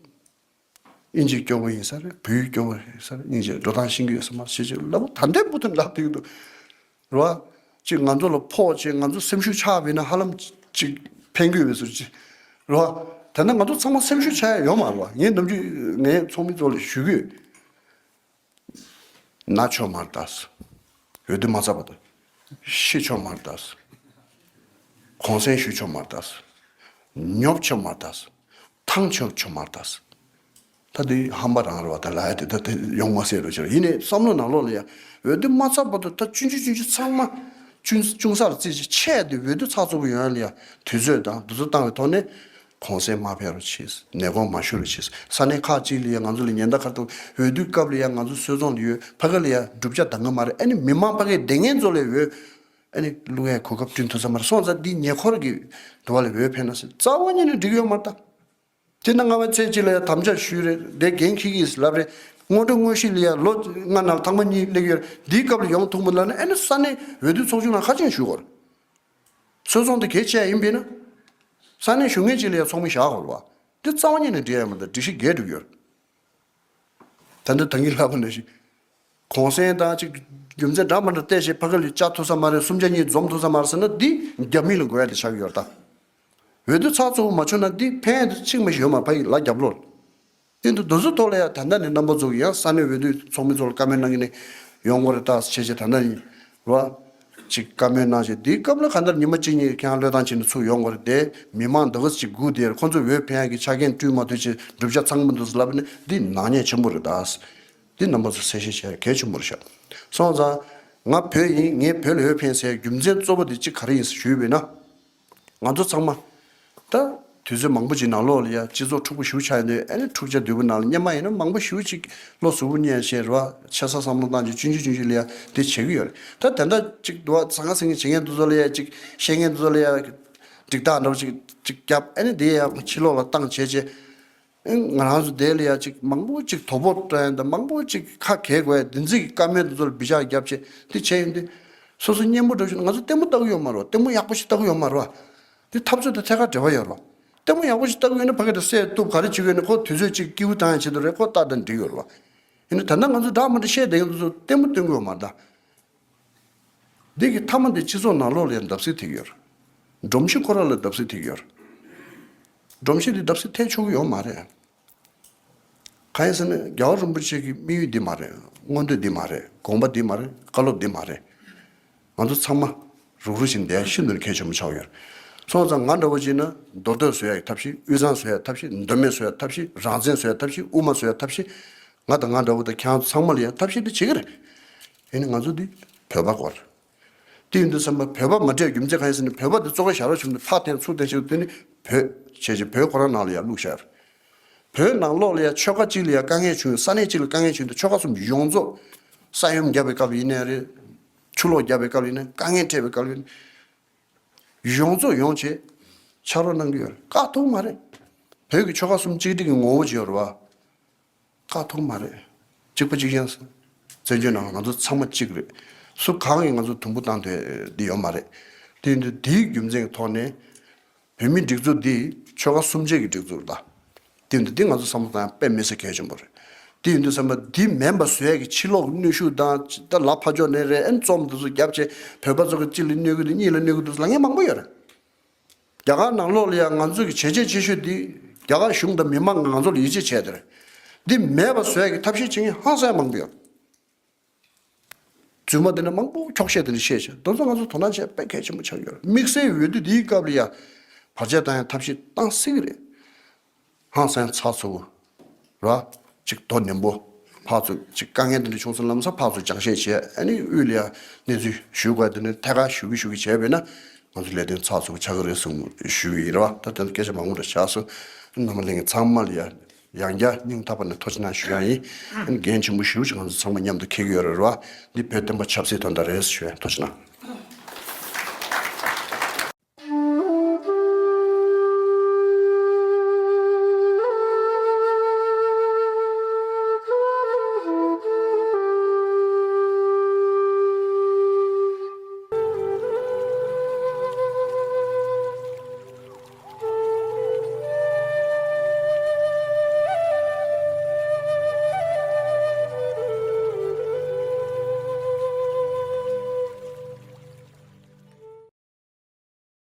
ཨིན་ཇི་སྐྱོ་པོ་ཡིན་ས་རེད། བོད་ཡིག་སྐྱོ་པོ་ཡིན་ས་རེད། སྙིང་རྗེ། འགྲོ་སྟངས་ཤེས་ཀྱི་ཡོད་ས་མ་རེད་ཅེས་ལབ། ད་ལྟའི་བར་དུ་ལབ་བསྡད་ཀྱི་འདུག་རེད་བ། ཅིག་ང་ཚོ་ལ་ཕོག་བྱས་ང་ཚོ་སེམས་ཤུགས་ཆག་པ་ཡིན་ན་ཧ་ལམ་ཅིག་ཕན་གྱི་ཡོད་པའི་ཟུར་ཅིག་རེད་བ། ད་ལྟ་ང་ཚོ་ཚང་མ་སེམས་ཤུགས་ཆག་ཡ་ཡོད་མ་རེད་བ། ངས་ནམ་རྒྱུན་ངའི་ཚོགས་མི་ཚོ་ལ་ཞུ་གི་ཡོད། ན་ཆོག་མ་རེད་ད། འོས་བསྡུ་མ་ཚར་བར་དུ། ཤི་ཆོག་མ་རེད་ད། གུང་སེང་ཞུ་ཆོག་མ་རེད་ད། ཉོབ་ཆོག་མ་རེད་ད། ཐང་ཆོག་ཆོག་མ་རེད་ད། ད་དེ་ཧམ་པ་རང་རེད་བ། ད་ལ་ཡ་དེ་ད་དེ་ཡོང་མ་སྲིད་རོ་ཅིག་རེད། ཡིན་ནའི་བསམ་བློ་ནང་ལོགས་ལ་ཡ། འོས་བསྡུ་མ་ཚར་བར་དུ་ད་ཆུང་ཆུང་ཆུང་ཆུང་ཚང་མ་ཅུང་ཅུང་ཟད་ལ་རྩིས་ཆེ་དེ་འོས་བསྡུ་ཚགས་ཚུད་པོ་ཡོང་ཡ་ལ་ཡ་དུས་ཚོད་དང་འདུ་འཛོམས་བཏང་བའི་ཐོག་ནས། གུང་སེང་མ་ཕེབས་རོགས་བྱེད། ནད་དགོངས་མ་ཞུ་རོགས་བྱེད། ས་གནས་ཁག་ཅིག་ལ་ཡ་ང་ཚོ་ལ་ཉེན་བརྡ་ག་རེ་བཏང་། འོས་བསྡུའི་སྐབས་ལ་ཡ་ང་ཚོ་སོད་ཚོང་ལ་ཡོད། ཕ་གི་ལ་ཡ་གྲུབ་ཆ་འདང་གི་མ་རེད། ཨ་ནི་མི་མང་ཕ་གིར་བསྡད་མཁན་ཚོ་ལ་འོས་ཨ་ནི་བླུག་ཡའི་གོ་སྐབས་བསྐྲུན་ཐུབ་ས་མ་རེད། སོང་ཙང་འདི་ཉེ་འཁོར་གྱི་འདུ་བ་ལ་འོས་འཕེན་ན་ཟེར་རྩ་བ་ཉིད་ནས་འགྲིག་ཡོད་མ་རེད་ད། དེ་ན་ང་བ་ཚེ་གཅིག་ལ་ཡ་དམ་བཅའ་ཞུས་རེད། དེ་འགན་འཁྱེར་གྱིས་ལབ་རེད། སྔོན་འགྲོ་དངོས་གཞི་ལ་ཡ་ལོ་ལྔ་ནང་ཐེངས་མ་གཉིས་སླེབས་ཡོད་རེད། འདིའི་སྐབས་ལ་ཡོང་ཐུབ་མ་ལབ་ན་ཨ་ནི་ས་གནས་འོས་བསྡུ་ཚོགས་ཆུང་ནང་ཁ་ཆེམས་ཞུ་དགོས་རེད། སོད་ཚོང་དེ་གལ་ཆེ་ཡིན་པས་ན། ས་གནས་གཞུང་ངན་ཅིག་ལ་ཡང་ཚོགས་མི་བཞག་དགོས་རེད་བ། འདི་རྩ་བ་ཉིད་ནས་འགྲིག་ཡ་མི་འདུག་སྒྲིག་གཞི་འགལ་འགྲོ་གི་ཡོད་རེད། ད་ལྟ་ད་གིན་ལབ་པ་ནང་བཞིན། གུང་སེང་དང་ཅིག་རྒྱུ་མཚན་འདྲ་མི་འདྲ་བལྟས་བྱས་ཕ་གི་ལ་བཅར་ཐུབ་ས་མ་རེད། སུམ་ཆ་གཉིས་འཛོམས་ཐུབ་ས་མ་རེད་ཟེར་ན་འདི་རྒྱ་མི་ལ་དགོས་ཡ་དེ་ཆགས་ཀྱི་ཡོད་རེད་ད། འོས་བསྡུ་ཚགས་ཚུད་པོ་མ་བྱུང་ན་འདི་ཕན་ཡ་དེ་གཅིག་མ་ཞིག་ཡོད་མ་རེད། ཕ་གི་ལ་རྒྱབ་ལོགས། དེ་འདུག་དེ་ཚོའི་ཐོག་ལ་ཡང་ད་ལྟ་ནས་རྣམ་པ་ཚོ་གིས་ཡང་ས་གནས་འོས་བསྡུའི་ཚོགས་མི་ཚོ་ལ་བཀའ་མོལ་གནང་གི་ནས་ཡོང་དགོས་རེད་ད་བྱས་བྱས་ད་ལྟ་ཡིན་རོ། ཅིག་བཀའ་མོལ་གནང་བྱས་དེའི་སྐབས་ལ་གང་ལྟར་ཉི་མ་གཅིག་གཉིས་ཁྱེད་རང་བློས་བཏང་བྱས་ནས་ཚུར་ཡོང་དགོས་རེད་དེ། མི་མང་འདི་ག་ཅིག་སྒུག་བསྡད་རེད། ཁོང་ཚོ་འོས་འཕེན་ཡག་གི་ཆ་རྐྱེན་བསྐྲུན་མ་ཐུབ་བྱས་གྲུབ་ཆ་ཚང་མི་འདུག་ཟེར་ལབ་ནས་འདི་ནག་ཉེས་ཆེན་པོ་རེད་ད། འདི་རྣམ་པ་ཚོ་གསལ་བཤད་བྱས་གལ་ཆེན་པོ་རེད་ཤག་སོང་ཙང་། ང་བོད་ཡིན། ངས་བོད་ལ་འོས་འཕེན་ཟེར་རྒྱུ་མཚན་གཙོ་བོ་དེ་གཅིག་ག་རེ་ཡིན་ཞུས་པས་ན། ང་ཚོ་ཚང་མ། ད། དུས་ཚོད་མང་པོ་ཅིག་ནང་ལོགས་ལ་ཡ་སྤྱི་ཚོགས་འཁྲུག་པོ་ཞེ་པོ་ཆགས་ཡོད་དུས་ཨ་ནི་འཁྲུག་ཆ་དོད་པོ་ནང་ལ་སྔོན་མ་ཡིན་ན་མང་པོ་ཞེ་པོ་ཅིག་བློ་གཟུ་བོ་མཉེས་བྱས་རེད་བ། ཆེ་ས་བསམ་བློ་བཏང་བྱས་ཆུང་ཆུང་ཆུང་ཆུང་ལ་ཡ་དེ་བྱེད་ཀྱི་ཡོད་རེད། ད་དེ་འདྲ་ཅིག་འདུག་བ། ཟང་ངེ་ཟིང་ངེ་བྱེད་མཁན་དེ་ཚོ་ལ་ཡ་ཅིག་བཤད་མཁན་དེ་ཚོ་ལ་ཡ་འགྲིག་རྟགས་འདྲ་བོ་ཅིག་ཅིག་བརྒྱབ་ཨ་ནི་དེ་ཡ་ཕྱི་ལོགས་ལ་བཏང་བྱས་བྱས། ང་རང་ཚོ་དེ་ལ་ཡ་ཅིག་མང་པོ་ཅིག་དོ་ཕོག་སྤྲད་ཡ་དང་མང་པོ་ཅིག་ཁ་གས་དགོས་ཡ་དེ་འཛིན་གྱི་བཀའ་མོལ་དེ་ཚོ་ལ་བི་ཅག་བརྒྱབ་བྱས་དེ་བྱས་ཡོང་དུས། སོ་སོ་སྙན་པོ་འདྲ་ཞིག་ང་ཚོ་ལྟད་མོ་ལྟ་གི་ཡོད་མ་རེད་བ། ལྟད་མོ་ཡག་པོ་ཞིག་ལྟ་གི་ཡོད་མ་རེད་བ། དེ་འཐབ་རྩོད་དང་ཐད་ཀར་འབྲེལ་བ་ཡོད་རེད་བ། ལྟད་མོ་ཡག་པོ་ཞིག་ལྟ་གི་ཡོད་ན་ཕ་གི་དེ་བསད་གཏུབ་ག་རེ་བྱེད་གི་ཡོད་ན་ཁོ་དུས་ཚོད་ཅིག་སྐྱིད་པོ་བཏང་ཡ་ཆེད་དུ་རེད། ཁོ་ལྟ་དང་འགྲིག་ཡོད་རེད་བ། ཡིན་ན་ད་ལྟ་ང་ཚོ་འདྲ་མི་འདྲ་བཤད་བསྡད་མཁན་དེ་ཚོ་ལྟད་མོ་སྟོན་གི་ཡོད་མ་རེད་ད། འདི་གི་མཐའ་མ་འདི་སྤྱི་ཚོགས་ནང་ལོགས་ལ་ཡང་བརྡབ་གསིག་ཐེབས་ཡོད་རེད། སྒྲོམ་གཞི་ཁོ་རང་ལ་བརྡབ་གསིག་ཐེབས་ཡོད་རེད། སྒྲོམ་གཞི་འདི་བརྡབ་གསིག་ཐེབས་ཆོག་གི་ཡོད་མ་རེད། གང་ཡིན་ཟེར་ན་རྒྱལ་བ་རིན་པོ་ཆེ་གི་དམིགས་ཡུལ་འདི་མ་རེད། མངོན་འདོད་འདི་མ་རེད། དགོངས་པ་འདི་མ་རེད། བཀའ་སློབ་འདི་མ་རེད། ང་ཚོ་ཚང་མ་རུག་རུག་བྱས་ནས་བསྡད་ཡ་ཤིན་ཏུ་ནས་གལ་ཆེན་པོ་ཆགས་ཡོད་རེད། སོང་ཙང་ང་འདྲ་བོ་བྱས་ན་མདོ་སྟོད་བཟོ་ཡ་གི་ཐབས་ཤེས། དབུས་གཙང་བཟོ་ཡ་གི་ཐབས་ཤེས། མདོ་སྨད་བཟོ་ཡ་གི་ཐབས་ཤེས། རང་བཙན་བཟོ་ཡ་གི་ཐབས་ཤེས། དབུ་མ་བཟོ་ཡ་གི་ཐབས་ཤེས། ང་དང་ང་འདྲ་བོ་དང་ཁྱེད་རང་ཚོ་ཚང་མ་ལ་ཡ་ཐབས་ཤེས་འདི་བྱེད་ཀྱི་རེད། དེ་ནི་ང་ཚོ་འདི་བོད་པ་སྐོར། དེ་ཡིན་དུས་ཙམ་པ་བོད་པ་མ་སྤྲད་རྒྱུ་མཚན་གང་ཡིན་ཟེར་ན། བོད་པ་འདི་བཙོག་པ་ཞེ་དྲག་བྱུང་ནས་ཕར་འཐེན་ཚུར་འཐེན་བྱས། དེ་ནི་བོད་བྱས་བྱས་བོད་ཁོ་རང་ནང་ལ་ཡར་བླུགས་བཞག་རེད། བོད་ནང་ལོགས་ལ་ཡ་ཆོལ་ཁ་གཅིག་ལ་ཡ་དཀའ་ངལ་བྱུང་། ས་གནས་གཅིག་ལ་དཀའ་ངལ་བྱུང་དུས་ཆོལ་ཁ་གསུམ་ཡོངས་རྫོགས། ས་ཡོམ་བརྒྱབ་པའི་སྐབས་ཡིན་ནའི་རེད། ཆུ་ལོག་བརྒྱབ་པའི་སྐབས་ཡིན་ནའི། དཀའ་ངལ་འཕྲད་པའི་སྐབས་ཡིན་ནའི། ཡོངས་རྫོགས་ཡོང་བྱས་ཕྱག་རོགས་གནང་གི་ཡོད་རེད། བཀག་ཐུབ་མ་རེད། བོད་ཀྱི་ཆོལ་ཁ་གསུམ་གཅིག་སྒྲིལ་གྱི་ངོ་བོ་ཅིག་ཡོད་རེད་བ། བཀག་ཐུབ་མ་རེད། གཅིག་པ་གཅིག་རྐྱང་། བཙན་བྱོལ་ནང་ང་ཚོ་ཚང་མ་གཅིག་རེད། སུ་གང་གིས་ང་ཚོ་དུམ་བུ་བཏང་འདོད་འདི་ཡོད་མ་རེད། དེ་ཡིན་དུས་འདིའི་རྒྱུ་མཚན་གྱི་ཐོག་ནས། བོད་མིའི་སྒྲིག་འཛུགས་འདི་ཆོལ་ཁ་གསུམ་བཅས་ཀྱི་སྒྲིག་འཛུགས་རེད་ད། དེ་ཡིན་དུས་འདི་ང་ཚོ་བསམ་བློ་བཏང་ཡ་དཔེ་མི་སྲིད་གལ་ཆེན་པོ་རེད། དེ་ཡིན་དུས་ཙམ་པ་འདི་མེད་པ་བཟོ་ཡ་གི་ཕྱི་ལོགས་གནོན་ཤུགས་དང་། ད་ལ་ཕར་ཕྱོགས་ནས་རེད། ཨན་རྩོམ་འདི་ཚོ་བརྒྱབ་བྱས་བོད་པ་ཚོ་གི་གཅིག་ལ་གནོད་གི་འདུག་གཉིས་ལ་གནོད་གི་འདུག་ལབ་མཁན་མང་པོ་ཡོད་རེད། རྒྱ་གར་ནང་ལོགས་ལ་ཡང་ང་ཚོ་གི་བྱས་རྗེས་ཆེ་ཤོས་འདི་རྒྱ་གར་གཞུང་དང་མི་མང་གིས་ང་ཚོ་ལ་ཡིད་ཆེས་བྱས་དེ་རེད། འདི་མེད་པ་བཟོ་ཡ་གི་ཐབས་ཤེས་བྱེད་མཁན་ཧང་སང་མང་པོ་ཡོད། རྫུན་མ་དེ་འདྲ་མང་པོ་འཁྱོག་བཤད་དེ་འདྲ་བཤད་བྱས། དེ་ཚོ་ང་ཚོ་དོ་སྣང་བྱེད་དཔེ་གལ་ཆེན་པོ་ཆགས་ཡོད་རེད། དམིགས་བསལ་འོས་བསྡུ་འདིའི་སྐབས་ལ་ཡང་བར་ཆད་བཏང་ཡ་ཐབས་ཤེས་བཏང་སྲིད་ཀྱི་རེད། ཧང་སང་ཚགས་ཚུད་པོ་ར། ཅིག་དོ་ནན་པོ། ཕར་ཚུར་ཅིག་དཀའ་ངལ་དེ་འདྲ་བྱུང་སོང་ལམ་སང་ཕར་ཚུར་སྦྱང་བཤད་བྱས། ཨ་ནི་དབུས་ལ་ཡ་གནས་ཚུལ་ཞུ་དགོས་དེ་ནི་ཐད་ཀར་ཞུ་གི་ཞུ་གི་བྱས་པས་ན། ང་ཚོ་ལས་དོན་ཚགས་ཚུད་པོ་ཆགས་ཀྱི་རེད་གསུངས་ཞུ་གི་ཡིན་ར་བ། ད་དེ་ཚོ་སྐད་ཆ་མང་པོ་རེ་བྱས་སོང་། རྣམ་པ་ལྷན་རྒྱས་ཚང་མ་ལ་ཡ་ཡང་བསྐྱར་སྙིང་ཐག་པ་ནས་ཐུགས་རྗེ་གནང་ཞུ་ཡ་ཡིན། ཨ་ནི་འགན་ཆེན་པོ་ཞེ་པོ་ཅིག་ང་ཚོ་ཚང་མ་མཉམ་དུ་འཁྱེར་གྱི་ཡོད་རེད་ར་བ། འདི་བོད་བསྟན་པ་ཆབ་སྲིད་དོན་དག་རེད་ཞུ་ཡ། ཐུགས་རྗེ་གནང་།